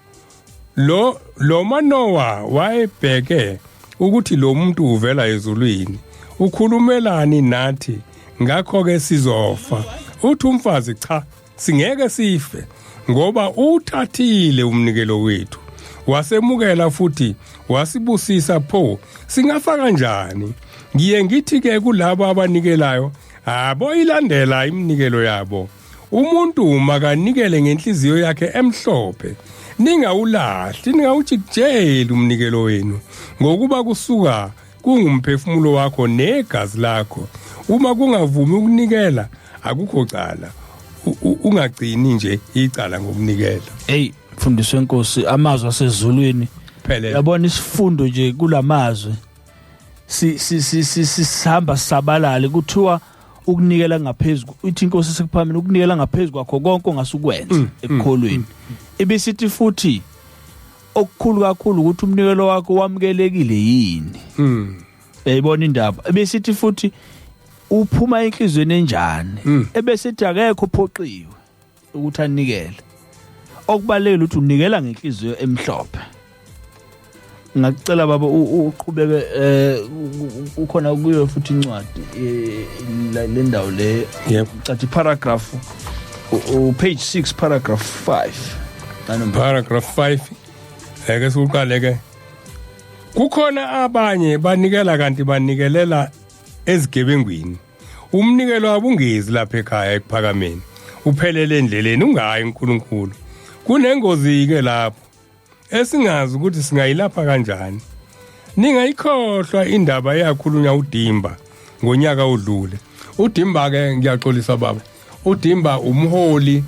lo lo Manowa wayebheke ukuthi lo muntu uvela ezulwini, ukhulumelani nathi, ngakho ke sizofa. Uthi umfazi, cha, singeke sife, ngoba uthathile umnikelo wethu. Wasemukela futhi wasibusisa, pho singafa kanjani? Ngiye ngithi ke kulabo abanikelayo, aboyilandela iminikelo yabo. Umuntu makanikele ngenhliziyo yakhe emhlophe, ningawulahli, ningawujikijeli umnikelo wenu, ngokuba kusuka kungumphefumulo wakho negazi lakho. Uma kungavumi ukunikela, akukho cala, ungagcini nje icala ngokunikela. Hey, mfundisi wenkosi, amazwi asezulwini. Phelele. Yabona isifundo nje kulamazwi, si si si si sihamba sabalale, kuthiwa ukunikela ngaphezulu, ithi inkosi sekuphambili, ukunikela ngaphezulu kwakho konke ongasukwenza ekukholweni. Ibisithi futhi okukhulu kakhulu ukuthi umnikelo wakho wamukelekile yini. Uyayibona indaba. Ebesithi futhi uphuma enhlizweni enjani. Ebesithi akekho uphoqiwe ukuthi anikele, okubalekile ukuthi unikela ngenhliziyo emhlophe. Ngacela baba uqhubeke, ukhona kuyo futhi incwadi, le ndawo le. Yebo. Cathi paragraph u page 6 paragraph 5 nanoma Paragraph 5, eke siqale ke. Kukhona abanye banikela kanti banikelela ezigebengwini. Umnikelo wabungezi lapha ekhaya ekuphakameni, uphelele endleleni, ungayi uNkulunkulu. Kunengozi ke lapho esingazi ukuthi singayilapha kanjani. Ningayikhohlwa indaba eyakhulunywa uDimba ngonyaka odlule. uDimba ke, ngiyaxolisa baba, uDimba umholi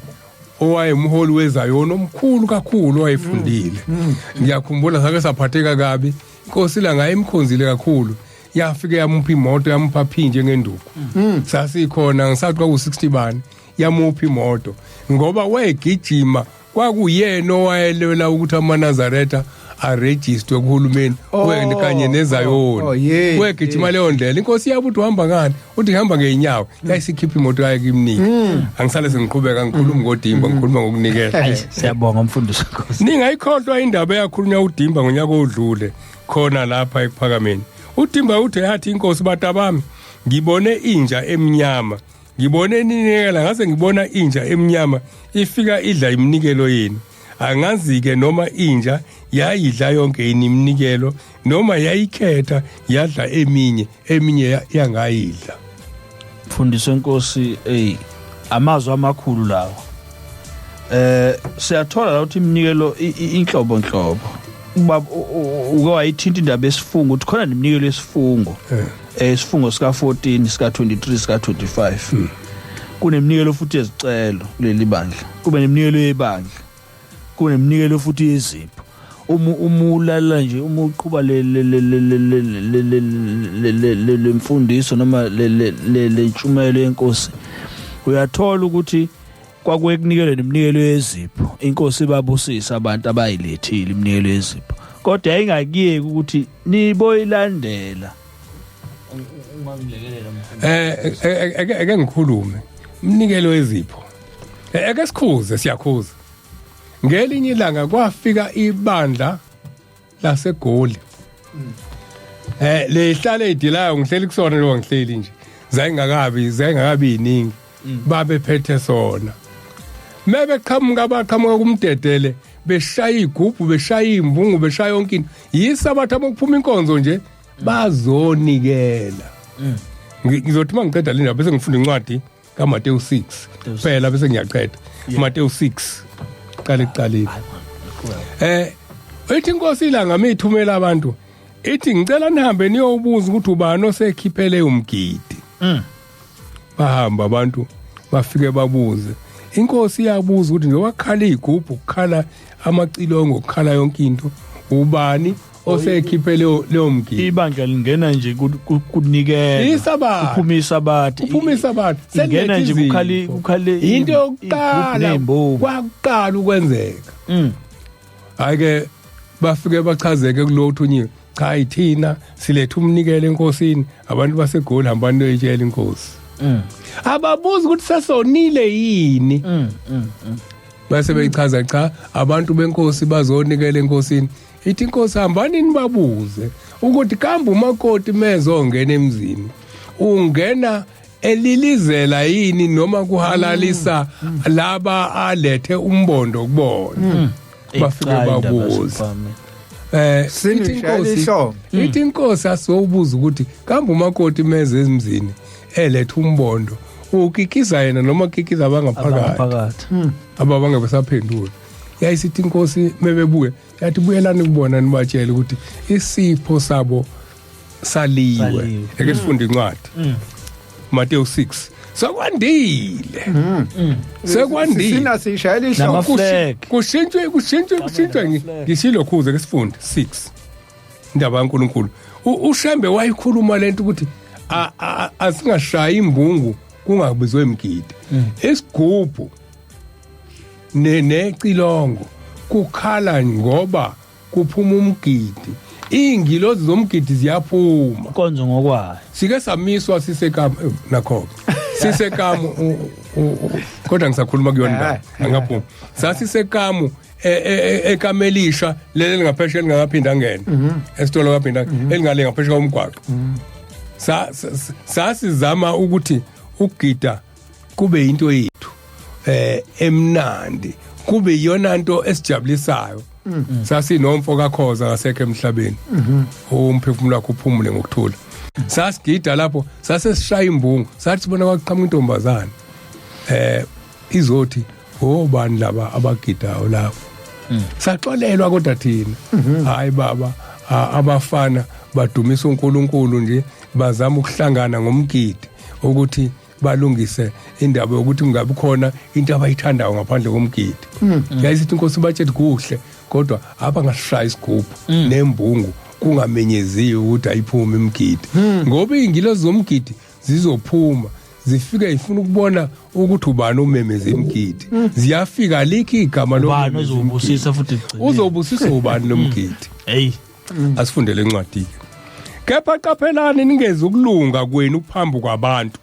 owayemholi wezayona omkhulu kakhulu, owayefundile. Ngiyakhumbula sake saphatheka kabi, inkosi la ngayimkhonzile kakhulu, yafike yamupha imoto, yamupha phi njengenduku sasikhona ngisathi kwaku-60 bani, yamupha imoto ngoba wayegijima, kwakuyena owayelwela ukuthi amaNazaretha arejistwe kuhulumeni. Wena kanye nezayoni. Oh, yes, Wegijima leyo ndlela. Inkosi yabo uthi uhamba ngani, uthi ngihamba ngeenyawo, yayisikhipha imoto yayo kimnike. Angisale sengiqhubeka ngikhuluma ngodimba, ngikhuluma ngokunikela. Ayi, siyabonga mfundisi wenkosi. Ningayikhohlwa indaba eyakhulunywa uDimba ngonyaka odlule khona lapha ekuphakameni. UDimba uthe yathi inkosi, "Batabami, ngibone inja emnyama, ngibone ninikela, ngase ngibona inja emnyama ifika idla iminikelo yenu. Angazi-ke noma inja yayidla yonke yini iminikelo noma yayikhetha yadla eminye, eminye yangayidla." Mfundisi wenkosi, ey, amazwi amakhulu lawo. Siyathola la ukuthi iminikelo inhlobo nhlobo. Ubaba uke wayithinta indaba yesifungo, ukuthi khona neminikelo yesifungo. Isifungo sika 14, sika 23, sika 25. Kuneminikelo futhi yezicelo kuleli bandla, kube neminikelo yebandla, kuneminikelo futhi yezipho. Uma ulala nje, uma uqhuba le le le le le le le le le le le lemfundiso noma le le le lentshumayelo yenkosi, uyathola ukuthi kwakuye kunikelwe neminikelo yezipho, inkosi ibabusisa abantu abayilethile iminikelo yezipho, kodwa yayingakuyeki ukuthi niboyilandela. Ungangilekelela, mfundisi? Eke ngikhulume umnikelo wezipho. Eke sikhuze, siyakhuza. Ngelinye ilanga kwafika ibandla laseGoli, lehlala edilayo, ngihleli kusona lo, ngihleli nje, zayingakabi iningi, babephethe sona. Mebeqhamuka, baqhamuka kumdedele, beshaya igubhu, beshaya imbungu, beshaya yonke into. Yisabatha mokuphuma inkonzo nje, bazonikela. Ngizothi uma ngiqeda le ndaba bese ngifunda incwadi kaMateyu 6 phela, bese ngiyaqeda. Mateyu 6, qala ekuqaleni. Ithi inkosi ilanga mithumela abantu, ithi, "Ngicela nihambe niyobuza ukuthi ubani osekhiphele umgidi." Bahamba abantu, bafike babuze. Inkosi iyabuza ukuthi njengoba kukhala igubhu, kukhala amacilongo, kukhala yonke into, ubani osekhiphele leyo mgidi? Ibandla lingena nje kunikela. Isabatha. Kuphuma isabatha. Kuphuma isabatha. Ingena nje kukhali kukhale into yokuqala ney'mbuku. Kwakuqala ukwenzeka. Hayi ke, bafike bachazeke kulo uthunyiwe, cha, ithina siletha umnikelo enkosini, abantu baseGoli, hambani noyitshela inkosi. Ababuza ukuthi sesonile yini. Base beyichaza, cha, abantu benkosi bazonikela enkosini. Ithi inkosi, "Hambani nibabuze ukuthi kambe umakoti mezongena emzini ungena elilizela yini noma kuhalalisa laba alethe umbondo kubona." Bafike Ebucayi indaba babuza. yaseKuphakameni. Ithi Sinishayela inkosi ihlombe. ithi inkosi asobuza ukuthi kambe umakoti meze emzini eletha umbondo ukikiza yena noma kikiza abangaphakathi Abangaphakathi. ababange besaphendula. Yayisithi inkosi mebebuye yathi buyelani kubona nibatshele ukuthi isipho sabo saliwe. Saliwe. Ake sifunde incwadi Matthew 6. Sekwandile, sekwandile. Sina sishayela ihlombe. Nama-flag. Kushintshwe ngishilo khuze ke sifunde 6 indaba kaNkuluNkulu. uShembe wayikhuluma lento ukuthi asingashayi imbungu kungabizwe imgidi, isigubhu necilongo kukhala ngoba kuphuma umgidi, ingilozi zomgidi ziyaphuma. Inkonzo ngokwayo. Sike samiswa sisekamu, nakho sisekamu kodwa ngisakhuluma kuyona indaba angaphuma. Sasisekamu ekamelisha leli lingaphesheya lingakaphinda angene esitolo kaphinda elingale ngaphesheya komgwaqo. Sasizama ukuthi ukugida kube into yethu emnandi, kube iyona nto esijabulisayo. Sasinomfo kaKhoza ngasekho emhlabeni, umphefumulo wakhe uphumule ngokuthula. Sasigida lapho sase sishaya imbungu, sathi sibona kwaqhamuka intombazana izothi obani laba abagidayo lapho. Saxolelwa kodwa thina, hayi baba, abafana badumisa uNkulunkulu nje, bazama ukuhlangana ngomgidi ukuthi balungise indaba yokuthi kungabi khona into abayithandayo ngaphandle komgidi. Yayisithi inkosi batshela kuhle kodwa abangashaya isigubhu nembungu kungamenyeziwe ukuthi ayiphume imgidi, ngoba iy'ngilozi zomgidi zizophuma zifike ifuna ukubona ukuthi ubani omemeza imgidi. Ziyafika likhi igama Ubani lomemeza imgidi. ozobusisa futhi ekugcineni. Uzobusisa ubani lo mgidi? Hey. Asifundele incwadi ke. Kepha qaphelani ningezi ukulunga kwenu phambi kwabantu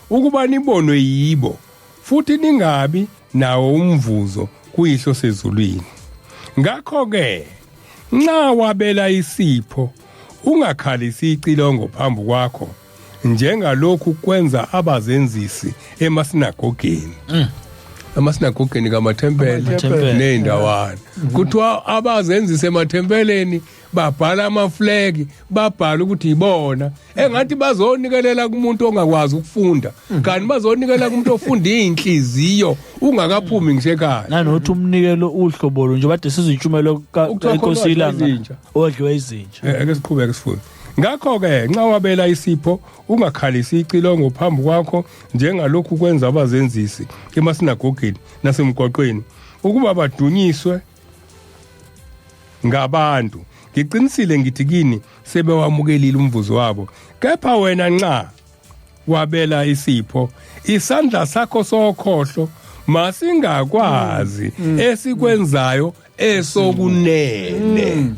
ukuba nibonwe yibo, futhi ningabi nawo umvuzo kuyihlo sezulwini. Ngakho ke nxa wabela isipho ungakhalisi icilongo phambi kwakho njengalokhu kwenza abazenzisi emasinagogeni, emasinagogeni kamathempeli Amathempeli. ney'ndawana. Kuthiwa abazenzisi emathempeleni babhala amaflegi, babhala ukuthi ibona engathi bazonikelela kumuntu ongakwazi ukufunda, kanti bazonikela kumuntu ofunda iy'nhliziyo ungakaphumi ngisho ekhaya. Nanothi umnikelo uhlobo lo nje bade sizitshumelo Ukuthiwa khona inkosi wadliwa ilanga izinja. odliwa izinja. Ake siqhubeke sifunde. Ngakho-ke nxa wabela isipho ungakhalisi icilongo phambi kwakho njengalokhu kwenza abazenzisi emasinagogeni nasemgwaqweni ukuba badunyiswe ngabantu. Ngiqinisile ngithi kini sebewamukelile umvuzo wabo. Kepha wena nxa wabela isipho isandla sakho sokhohlo masingakwazi esikwenzayo esokunene.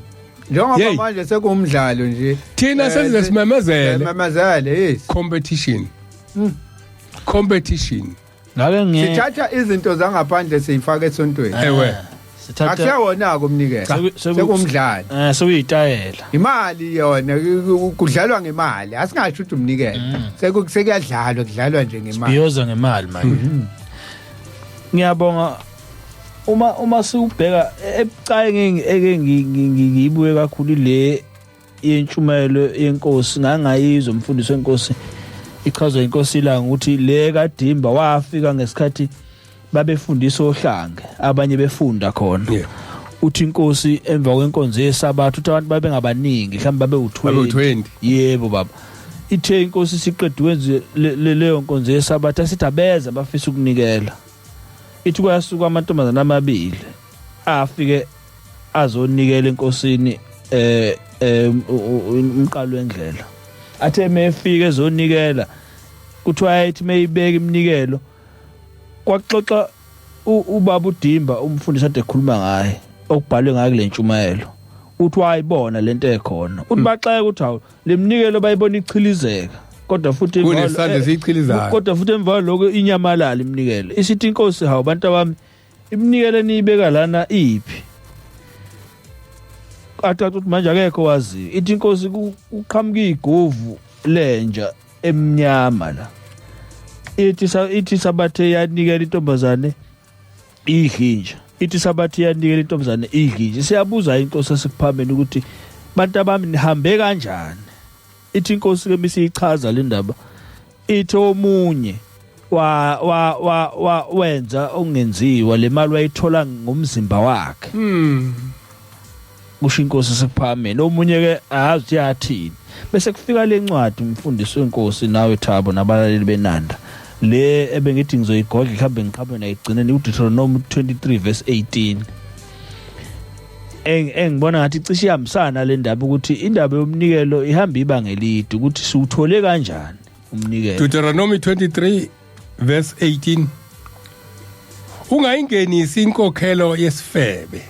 Njengoba Yeyi. manje sekuwumdlalo nje. Thina sesize simemezele. Simemezele, yes. Competition, competition. Ngake nge Sithatha izinto zangaphandle siyifaka esontweni. Ewe. Sithatha Akusewona-ke umnikelo. Sekumdlalo. Sekuyitayela. Imali yona kudlalwa ngemali, asingasho ukuthi umnikelo. Sekuyadlalwa, kudlalwa nje ngemali. Bhiyoza ngemali manje. Ngiyabonga uma siubheka ebucayi eke ngiyibuye kakhulu le yentshumayelo yenkosi, ngangayizwa umfundisi wenkosi ichazwa inkosi ilanga ukuthi le kaDimba wafika ngesikhathi babefundisa ohlange abanye befunda khona. Uthi inkosi emva kwenkonzo yesabatha uthi abantu babengabaningi mhlawumbe babe u20. Babe u-20. Yebo baba, ithe inkosi siqede wenze leyo nkonzo yesabatha sithi abeza bafisa ukunikela, ithi kwasuka amantombazana amabili afike azonikela enkosini umqalo wendlela. Athe mefike ezonikela kuthiwa ayithi meyibeka iminikelo kwaxoxa ubaba uDimba umfundisi ade ekhuluma ngaye okubhalwe ngaye kule ntshumayelo, uthi wayibona lento ekhona, uthi baxeke ukuthi hawu lemnikelo bayibona ichilizeka kodwa futhi Kunesandla esiyichilizayo. Kodwa futhi emva kwaloko inyamalala iminikelo. Isithi inkosi hawu bantu abami iminikelo eniyibeka lana iphi? Athi ukuthi manje akekho waziyo. Ithi inkosi kuqhamuka igovu lenja emnyama la, ithi ithi sabathe yanikela intombazane ihinja. Ithi sabathi iyanikela intombazane idli nje. Siyabuza inkosi esekuphameni ukuthi bantu abami nihambe kanjani. Ithi inkosi ke misiyichaza le ndaba, ithi omunye wa wa wa, wa wenza okungenziwa, le mali wayithola ngomzimba wakhe. Kusho inkosi esekuphameni. Omunye ke azi ukuthi yathini. Bese kufika le ncwadi umfundisi wenkosi nawe Thabo nabalaleli benanda le ebengithi ngizoyigodla mhlawumbe ngiqhamuke nayo ekugcineni, uDeuteronomy 23 verse 18, engibona ngathi cishe ihambisana le ndaba, ukuthi indaba yomnikelo ihamba ibanga elide, ukuthi siwuthole kanjani umnikelo. Deuteronomy 23 verse 18: Ungayingenisi inkokhelo yesifebe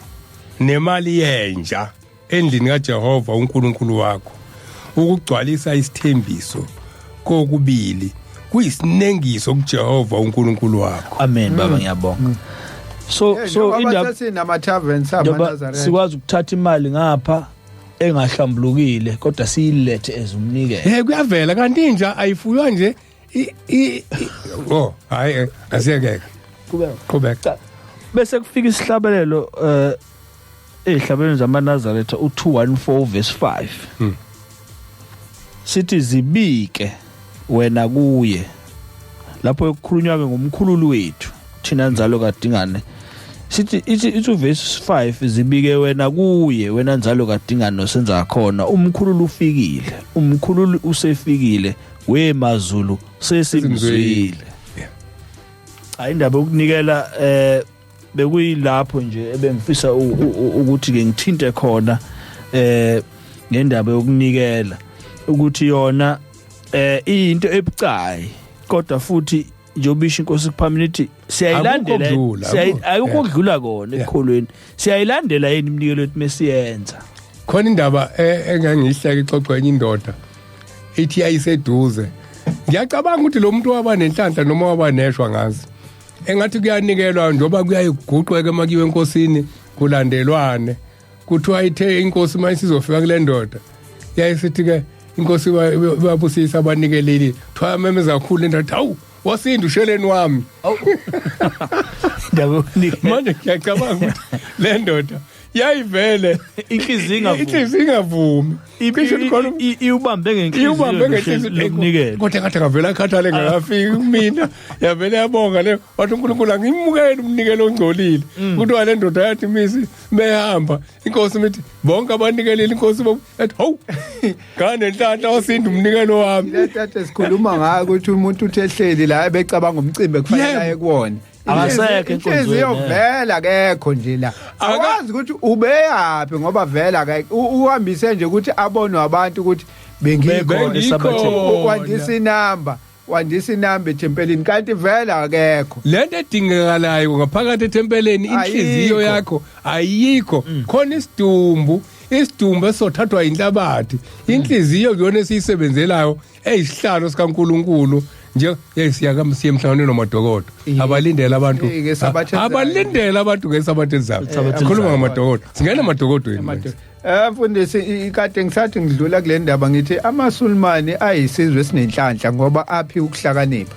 nemali yenja endlini kaJehova uNkulunkulu wakho, ukugcwalisa isithembiso kokubili kuyisinengiso kuJehova uNkulunkulu wakho. Amen baba, ngiyabonga. So so indaba sinama taverns njengoba amaNazaretha sikwazi ukuthatha imali ngapha engahlambulukile kodwa siyilethe ezumnikelo. Kuyavela kanti inja ayifuywa nje oh hayi, asiyekeke. Qhubeka. Qhubeka. Bese kufika isihlabelelo ezihlabelweni zamaNazaretha u214 verse 5. Sithi zibike wena kuye, lapho kukhulunywa ke ngomkhululi wethu thina nzalo kaDingane. Sithi ithi verse 5, zibike wena kuye, wena nzalo kaDingane nosenza khona, umkhululi ufikile, umkhululi usefikile, wemaZulu sesimzwile. Cha, indaba yokunikela bekuyilapho nje ebengifisa ukuthi ke ngithinte khona ngendaba yokunikela, ukuthi yona iyinto ebucayi, kodwa futhi njengoba isho inkosi kuphambili ithi siyayilandela, Akukho kudlula, ayikho kudlula kona ekukholweni, siyayilandela yini iminikelo yethu mesiyenza. Khona indaba engangiyihleka ixoxwa enye indoda, ithi yayiseduze. Ngiyacabanga ukuthi lo muntu waba nenhlanhla noma waba neshwa, ngazi engathi kuyanikelwa njengoba kuyaye kuguqweke makiwe enkosini kulandelwane. Kuthiwa ithe inkosi uma isizofika kule ndoda, yayisithi ke inkosi ibabusisa abanikeleli, kuthiwa yamemeza kakhulu le ndoda, "Hawu, wasinda usheleni wami." Indaba yokunikela. Manje ngiyacabanga ukuthi le ndoda yayivele inhliziyo ingavumi. Inhliziyo ingavumi. Cishe khona Iwubambe ngenhliziyo iwubambe ngenhliziyo lokunikela. Kodwa ngathi akavele akhathale ngakafiki kumina, yavele yabonga le, wathi uNkulunkulu angimukeli umnikelo ongcolile. Kuthiwa le ndoda yathi misi mehamba inkosi mithi bonke abanikelile inkosi yathi, "Hawu, nganenhlanhla, wasinda umnikelo wami." Le tata sikhuluma ngayo ukuthi umuntu uthi ehleli la ebecabanga umcimbi ekufanele aye kuwona. Akasekho Inhliziyo enkonzweni, vele akekho nje la. Awazi ukuthi ubeyaphi ngoba vele akekho. Uhambise nje ukuthi abonwe abantu ukuthi bengikhona. Esabatheni. Wandisa inamba, wandisa inamba ethempelini kanti vele akekho. Lento edingekalayo ngaphakathi ethempeleni, inhliziyo Ayikho. yakho ayikho khona. Isidumbu, isidumbu esizothathwa inhlabathi, inhliziyo kuyona esiyisebenzelayo eyisihlalo sikaNkuluNkulu nje. Siya siye emhlanganweni wamadokodo, abalindele abantu, Ngesabatha elizayo. abalindele abantu ngesabatha elizayo. Ngesabatha Sikhuluma elizayo. ngamadokodo, singena emadokodweni manje. Mfundisi, kade ngisathi ngidlula kule ndaba ngithi amaSulumane ayisizwe esinenhlanhla ngoba aphi ukuhlakanipha.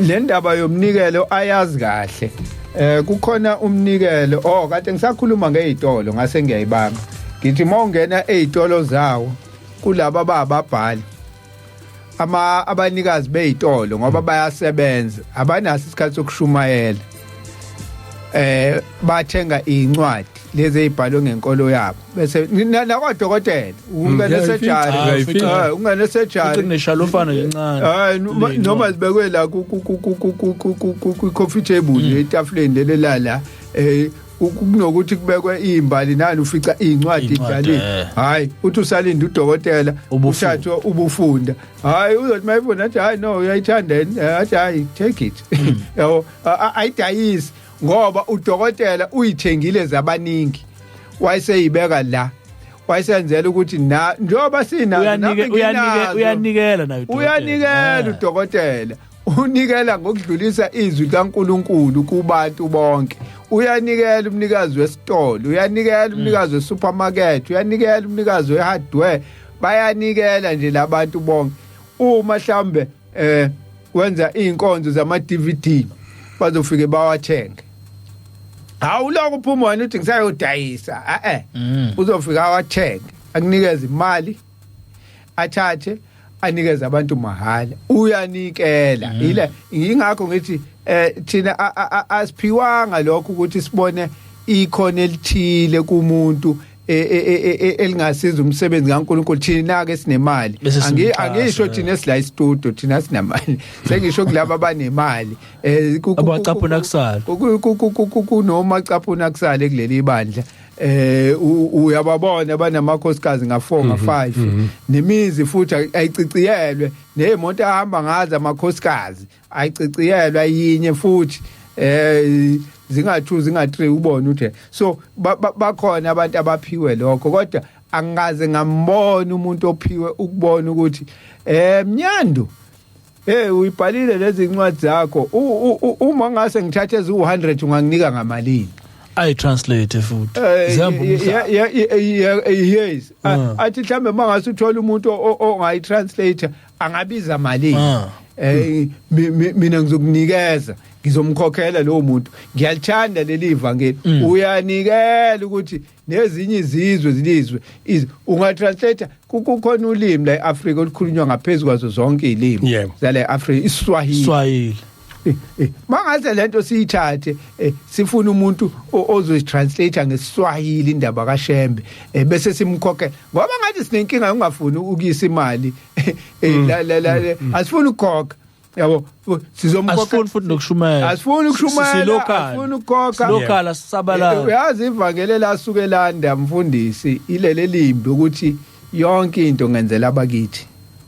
Le ndaba yomnikelo ayazi kahle. Kukhona umnikelo, oh, kade ngisakhuluma ngezitolo ngase ngiyayibamba. Ngithi mawungena ezitolo zawo kulaba ababhali ama abanikazi bezitolo ngoba bayasebenza, abanaso isikhathi sokushumayela, bathenga incwadi lezi ezibhalwe ngenkolo yabo, bese nakwadokotela ungene Uyayifica, sejari uyayifica. ungene sejari. Kuneshalofana nje encane. Hayi, noma zibekwe la ku coffee table, etafuleni leli la kunokuthi kubekwe izimbali nani, ufica incwadi Iy'ncwadi, idlalile. Hayi, uthi usalinda udokotela, Ubufunda. uthathwe ubufunda. Hayi, uzothi mayifunda athi, "Hayi, no, uyayithanda yini?" Athi, "Hayi, take it." Yabo, ayidayisi ngoba udokotela uyithengile zabaningi, wayeseyibeka la, wayesenzela ukuthi na njengoba sinazo nami nginazo. Uyanikela nayo udokotela. Uyanikela. Udokotela unikela ngokudlulisa izwi kaNkuluNkulu kubantu bonke. Uyanikela umnikazi wesitolo, uyanikela umnikazi wesupermarket, uyanikela umnikazi wehardware, bayanikela nje labantu bonke. Uma mhlambe wenza inkonzo zama DVD, Bazofike bawathenge. Hawu, lokho uphuma wena uthi ngisayodayisa, eh. Uzofika awathenge, akunikeze imali, athathe anikeze abantu mahhala. Uyanikela ile. Ingakho ngithi thina asiphiwanga lokho ukuthi sibone ikhono elithile kumuntu elingasiza umsebenzi kaNkuluNkulu. Thina ke sinemali. Bese simxhasa, Angisho thina esila istudio, thina sinamali, sengisho kulabo abanemali Abacaphuna kusala. Kunoma caphuna kusale kuleli ibandla, uyababona banamakhosikazi nga4, nga5, nemizi futhi ayiciciyelwe, nezimoto ahamba ngazo amakhosikazi ayiciciyelwe, ayinye futhi zinga2, zinga3, ubone ukuthi so bakhona abantu abaphiwe lokho. Kodwa angaze ngambona umuntu ophiwe ukubona ukuthi Mnyandu, hey, uyibhalile lezi incwadi zakho, uma ngase ngithathe eziwu100 unganginika ngamalini? Ayi-translate futhi zihamba umhlaba. Yes. Athi mhlambe mangase uthola umuntu ongayi-translate angabiza malini? Mina ngizokunikeza, ngizomkhokhela lowo muntu, ngiyalithanda leli ivangeli. Uyanikela ukuthi nezinye izizwe zilizwe. Ungatranslate, kukhona ulimi la eAfrika olukhulunywa ngaphezulu kwazo zonke izilimi zala eAfrika, iSwahili. Swahili. Mangase lento siyithathe, sifuna umuntu ozoyitranslate ngeSwahili indaba kaShembe, bese simkhokhela, ngoba ngathi sinenkinga yokungafuni ukuyisa imali. La la la asifuni ukukhokha, yabo, sizomkhokha. Asifuni futhi nokushumayela. Asifuni ukushumayela. Si-local. Asifuni ukukhokha. Si-local, sisabalala. Uyazi, ivangeli lasuke landa, mfundisi, ilele limbi ukuthi yonke into ngenzela abakithi,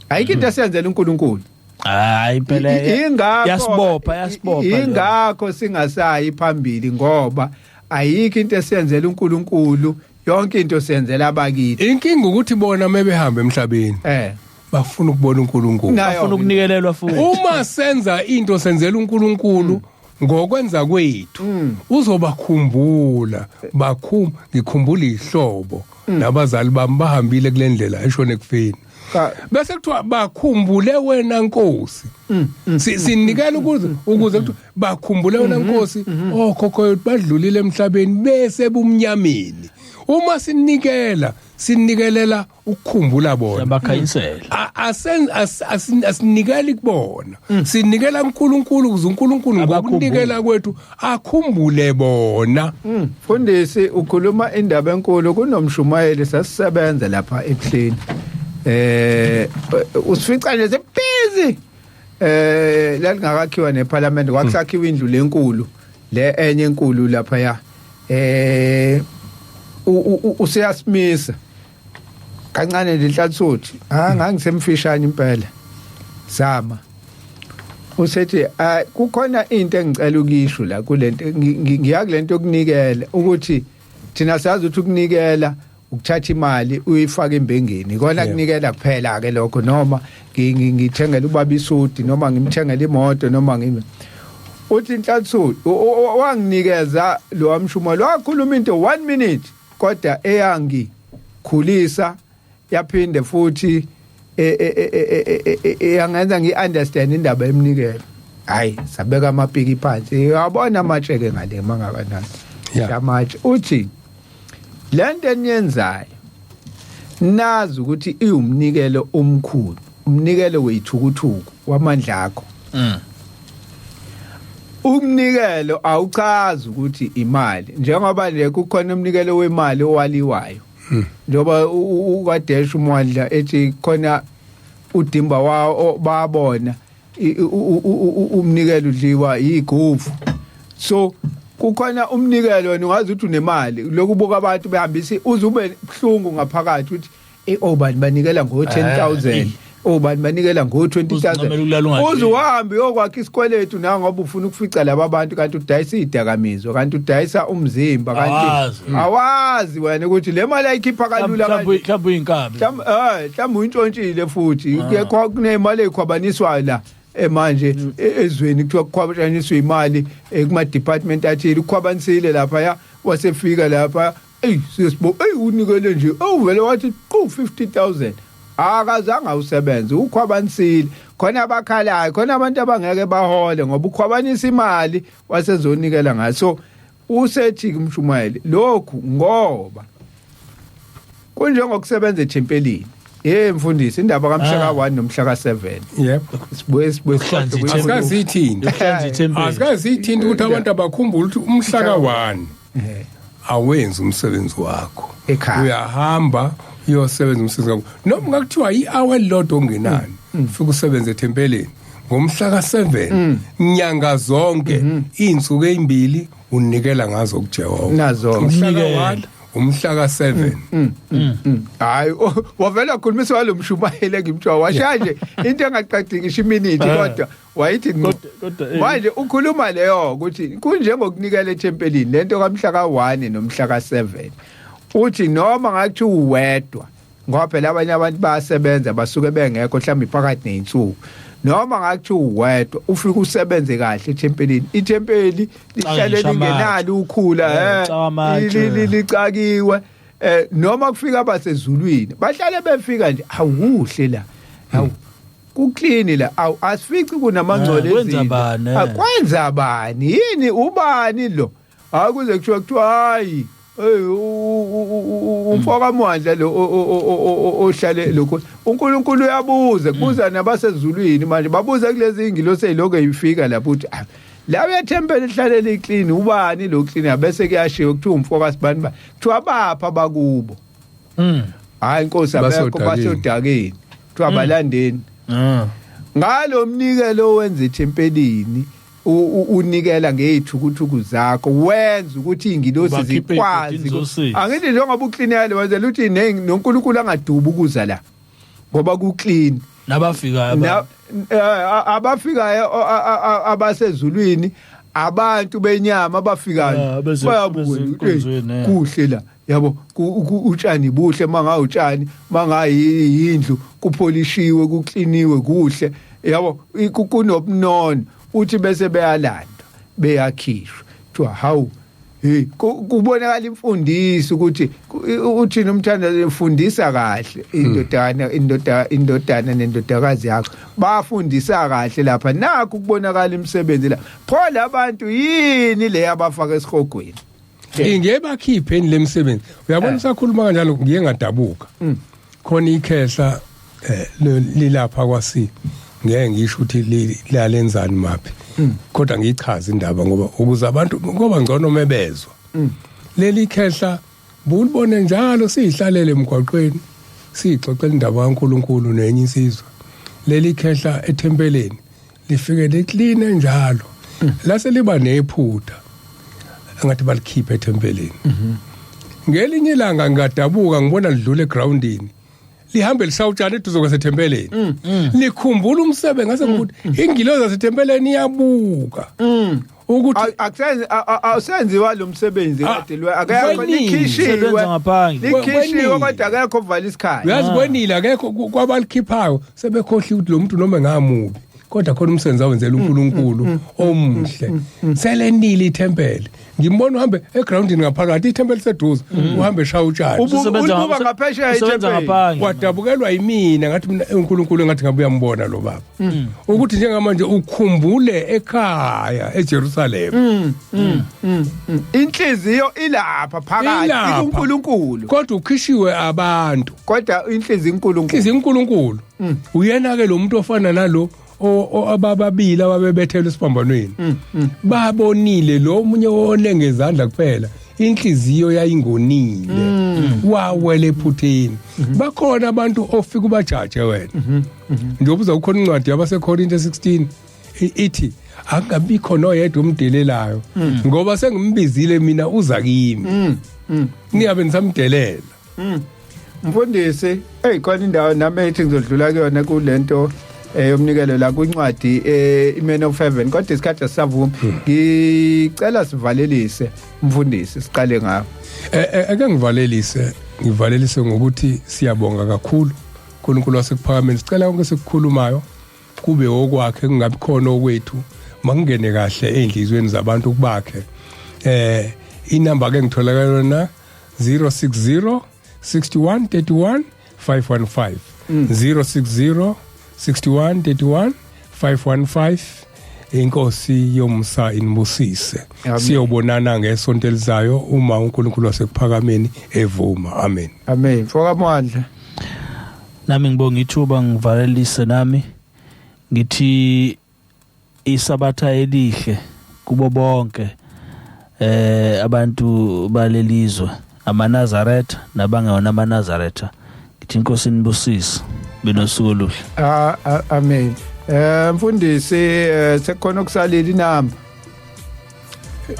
ayikho into esiyenzela uNkulunkulu. Hayi impela. Ingakho Yasibopha, yasibopha leyo. Ingakho singasayi phambili, ngoba ayikho into esiyenzela uNkulunkulu, yonke into siyenzela abakithi. Inkinga ukuthi bona mebehamba emhlabeni bafuna ukubona uNkulunkulu. Nayo. Bafuna ukunikelelwa futhi. Uma senza into senzela uNkulunkulu ngokwenza kwethu, uzobakhumbula. Bakhum ngikhumbula ihlobo nabazali bami bahambile kule ndlela eshone ekufeni. Bese kuthiwa bakhumbule wena Nkosi. Sinikela ukuze kuthiwa bakhumbule wena Nkosi, okhokho badlulile emhlabeni bese bumnyameni. Uma sinikela, sinikelela ukukhumbula bona. Siyabakhanyisela. Asinikeli kubona, sinikela uNkulunkulu ukuze uNkulunkulu Abakhumbule. ngokunikela kwethu akhumbule bona. Mfundisi, ukhuluma indaba enkulu. Kunomshumayeli sasisebenza lapha ebuhleni, usifica nje sebusy, lalingakakhiwa neparliament, kwakusakhiwa indlu lenkulu le enye enkulu lapha ya, usiyasimisa kancane nje inhlansuthi. Ah, ngangisemfishane impela, zama usethi, "Ah, kukhona into engicela ukisho la kulento. Ngiya kulento yokunikela, ukuthi thina siyazi ukuthi ukunikela ukuthatha imali uyifake embengeni, ikona kunikela kuphela ke lokho, noma ngithengele ubaba isudi, noma ngimthengele imoto, noma ngime." Uthi inhlansuthi wanginikeza lo wamshumo, wakhuluma into 1 minute, kodwa eyangikhulisa, yaphinde futhi yangenza ngi-understand indaba yeminikelo. Hayi, sabeka amapiki phansi, uyabona amatshe-ke ngale mangakanani amatshe. Uthi lento eniyenzayo, nazi ukuthi iwumnikelo omkhulu, umnikelo weyithukuthuku wamandla akho. Umnikelo awuchazi ukuthi imali, njengoba nje kukhona umnikelo wemali owaliwayo, njengoba uKadesh umwadla ethi khona udimba wawo babona umnikelo udliwa yigufu. So kukhona umnikelo wena ungazi ukuthi unemali, lokubuka abantu behambisa uze ube buhlungu ngaphakathi ukuthi eh, obani banikela ngo 10,000, obani banikela ngo Uzincamela ukulala 20,000, ungadlile. uze uhambe uyokwakha isikweletu na ngoba ufuna ukufica laba bantu, kanti udayisa izidakamizwa, kanti udayisa umzimba, kanti Awazi. awazi wena ukuthi le mali ayikhipha kalula kanje. Mhlawumbe uyinkabi. Mhlawumbe uyintshontshile futhi. Kekho kunemali ekhwabaniswayo la manje ezweni, kuthiwa kukhwabaniswa imali kuma department athile, ukhwabanisile lapha ya, wasefika lapha, ey, sisibo, ey, unikele nje, awuvele wathi qu 50,000, akazange awusebenze, ukhwabanisile. Khona abakhalayo, khona abantu abangeke bahole ngoba ukhwabanisa imali wasezonikela ngayo. So usethi kumshumayeli lokhu ngoba kunjengokusebenza ethempelini. Hey mfundisi, indaba kamhla ka1 nomhla ka7. Yebo. Sibuye Uhlanza ithempeli. Asikazithini. Uhlanza ithempeli. Asikazithini ukuthi abantu abakhumbule ukuthi umhla ka1 awenzi umsebenzi wakho. Ekhaya. Uyahamba uyosebenza umsebenzi wakho. Noma ngakuthiwa i-hour elilodwa ongenani, ufike usebenze ethempelini. Ngomhla ka7 nyanga zonke izinsuku ezimbili unikela ngazo kuJehova. Nazo. Umhla Unikela. ka1, umhla ka7. Hayi, wavela khulumisa walomshumayeli engimthiwa washaya nje into engaqedi ngisho iminute, kodwa wayithi ngqo. Kodwa Manje ukhuluma leyo ukuthi kunjengokunikela ethempelini lento kamhla ka1 nomhla ka7. Uthi noma ngathi uwedwa, ngoba phela abanye abantu bayasebenza basuke bengekho mhlawumbe phakathi nezinsuku, noma ngathi uwedwa ufike usebenze kahle ethempelini, ithempeli lihlale ngisho lingenalo ukhula, Caka amatshe. licakiwe, noma kufika abasezulwini bahlale befika nje, awukuhle la, awu kuclean la, awu asifici kunamangcole. Kwenza Ezinto. bani, eh? Ah, kwenza bani, yini, ubani lo? Hayi, kuze kuthiwa hayi, hey, umfoka Mwandla lo ohlale lokho. uNkulunkulu uyabuza, kubuza nabasezulwini manje, babuza kulezi ingilosi eziloko ezifika lapho ukuthi, "Ah, la ethempeli lihlale liclean, ubani lo clean?" Bese kuyashiwo kuthiwa umfoka sibani ba, kuthiwa bapha bakubo. Hayi inkosi, abekho. Basodakeni. Basodakeni, kuthiwa balandeni. Ngalo mnikelo owenza ethempelini, unikela ngezithukuthuku zakho, wenza ukuthi ingilosi Ubakhiphe zikwazi ey'godini zosizi. Angithi njengoba ucleanele, wenzela ukuthi noNkulunkulu angadubi ukuza la ngoba kuclean. Nabafikayo. Abafikayo, abasezulwini, abantu benyama abafikayo Ah, bayabuka, bezenkonzweni, "Eh, kuhle la, yabo, utshani buhle, mangawutshani, mangayindlu kupholishiwe, kukliniwe kuhle, yabo, kunobunono." Uthi bese beyalandwa, beyakhishwa, kuthiwa hawu, hey, kubonakala imfundiso ukuthi uthini umthandazo, fundisa kahle indodana, indodana nendodakazi yakho, bafundisa kahle lapha, nakho kubonakala imisebenzi la. Pho labantu yini le abafaka esihogweni? Ingeke bakhiphe lemsebenzi, uyabona, usakhuluma kanjalo ngiye ngadabuka. Khona ikhehla lilapha kwasi, ngeke ngisho ukuthi lalenzani maphi, kodwa ngiyichaza indaba ngoba ukuze abantu, ngoba ngcono mebezwa. Leli khehla bulibone njalo sihlalele emgwaqweni, sixoxela indaba kaNkuluNkulu nenye insizwa. Leli khehla ethempeleni lifike liclean njalo, lase liba nephutha engathi balikhiphe ethempelini. Ngelinye ilanga ngadabuka ngibona lidlula egroundini, lihambe lisawutshani eduze kwasethempelini, likhumbula umsebenzi. Ngase ngikuthi ingilozi zasethempelini iyabuka ukuthi Akusenzi awusenziwa lo msebenzi Ah, kade lo akekho. kweningi. Likhishiwe. Sebenza ngaphandle. Likhishiwe, Kweningi. kodwa akekho ovala isikhala. Uyazi, kwenile akekho kwabalikhiphayo, sebekhohliwe ukuthi lo muntu noma engamubi kodwa khona umsebenzi awenzela uNkulunkulu omuhle. Selenile ithempeli, ngimbona uhambe egroundini ngaphakathi, ithempeli seduze, uhambe eshaya utshani. Ubuka ngaphesheya Usebenza ethempelini. ngaphandle. Wadabukelwa yimina, ngathi mina uNkulunkulu engathi ngabe uyambona lo baba ukuthi njengamanje ukhumbule ekhaya eJerusalem. Inhliziyo ilapha phakathi. Ilapha. IkuNkulunkulu. Kodwa ukhishiwe abantu. Kodwa inhliziyo iNkulunkulu. Inhliziyo uNkulunkulu. Uyena ke lo muntu ofana nalo abababili ababebethelwe esiphambanweni, babonile lo omunye wone ngezandla kuphela, inhliziyo yayingonile, wawele ephutheni. Bakhona abantu ofika ubajaje wena, njengoba uza kukhona incwadi yabaseKorinte 16 ithi akungabikho noyedwa umdelelayo, ngoba sengimbizile mina, uza kimi, ningabe nisamdelela. Mfundisi, hey, khona indawo nami ethi ngizodlula kuyona kulento yomnikelo la kwincwadi iMan of Heaven, kodwa isikhathi asisavumi. Ngicela sivalelise mfundisi, siqale ngawo. Ake ngivalelise, ngivalelise ngokuthi siyabonga kakhulu uNkulunkulu wasekuphakameni. Sicela konke sikukhulumayo kube okwakhe, kungabi khona okwethu, makungene kahle einhlizweni zabantu kubakhe. Inamba ke ngitholakala yona 060 61 31 515, 060 61 31 515. Inkosi yomusa inibusise. Amen. Siyobonana ngesonto elizayo uma uNkulunkulu wasekuphakameni evuma. Amen. Amen. Mfoka Mwandla. Nami ngibonga ithuba, ngivalelise nami ngithi isabatha elihle kubo bonke abantu balelizwe, amaNazaretha nabangewona amaNazaretha. Ngithi inkosi inibusise, benosuku oluhle. Ah, ah, amen. Mfundisi, sekukhona okusalile inamba?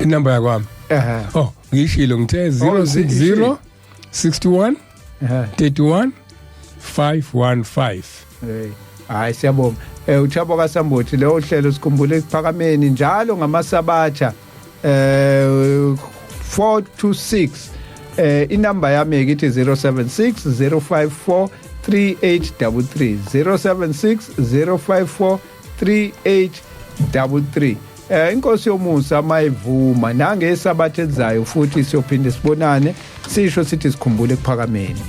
Inamba yakwami? Eh. Oh, ngishilo, ngithe Oh, 060 61 31 515. Hey, hayi, siyabonga. UThabo kaSambothi lo hlelo sikhumbule ekuphakameni njalo ngamasabatha 4 to 6. Inamba yami ithi 076 054 3833, 076 054 3833. Inkosi yomusa mayivuma, nangesabatha elizayo futhi siyophinde sibonane, sisho sithi sikhumbule ekuphakameni.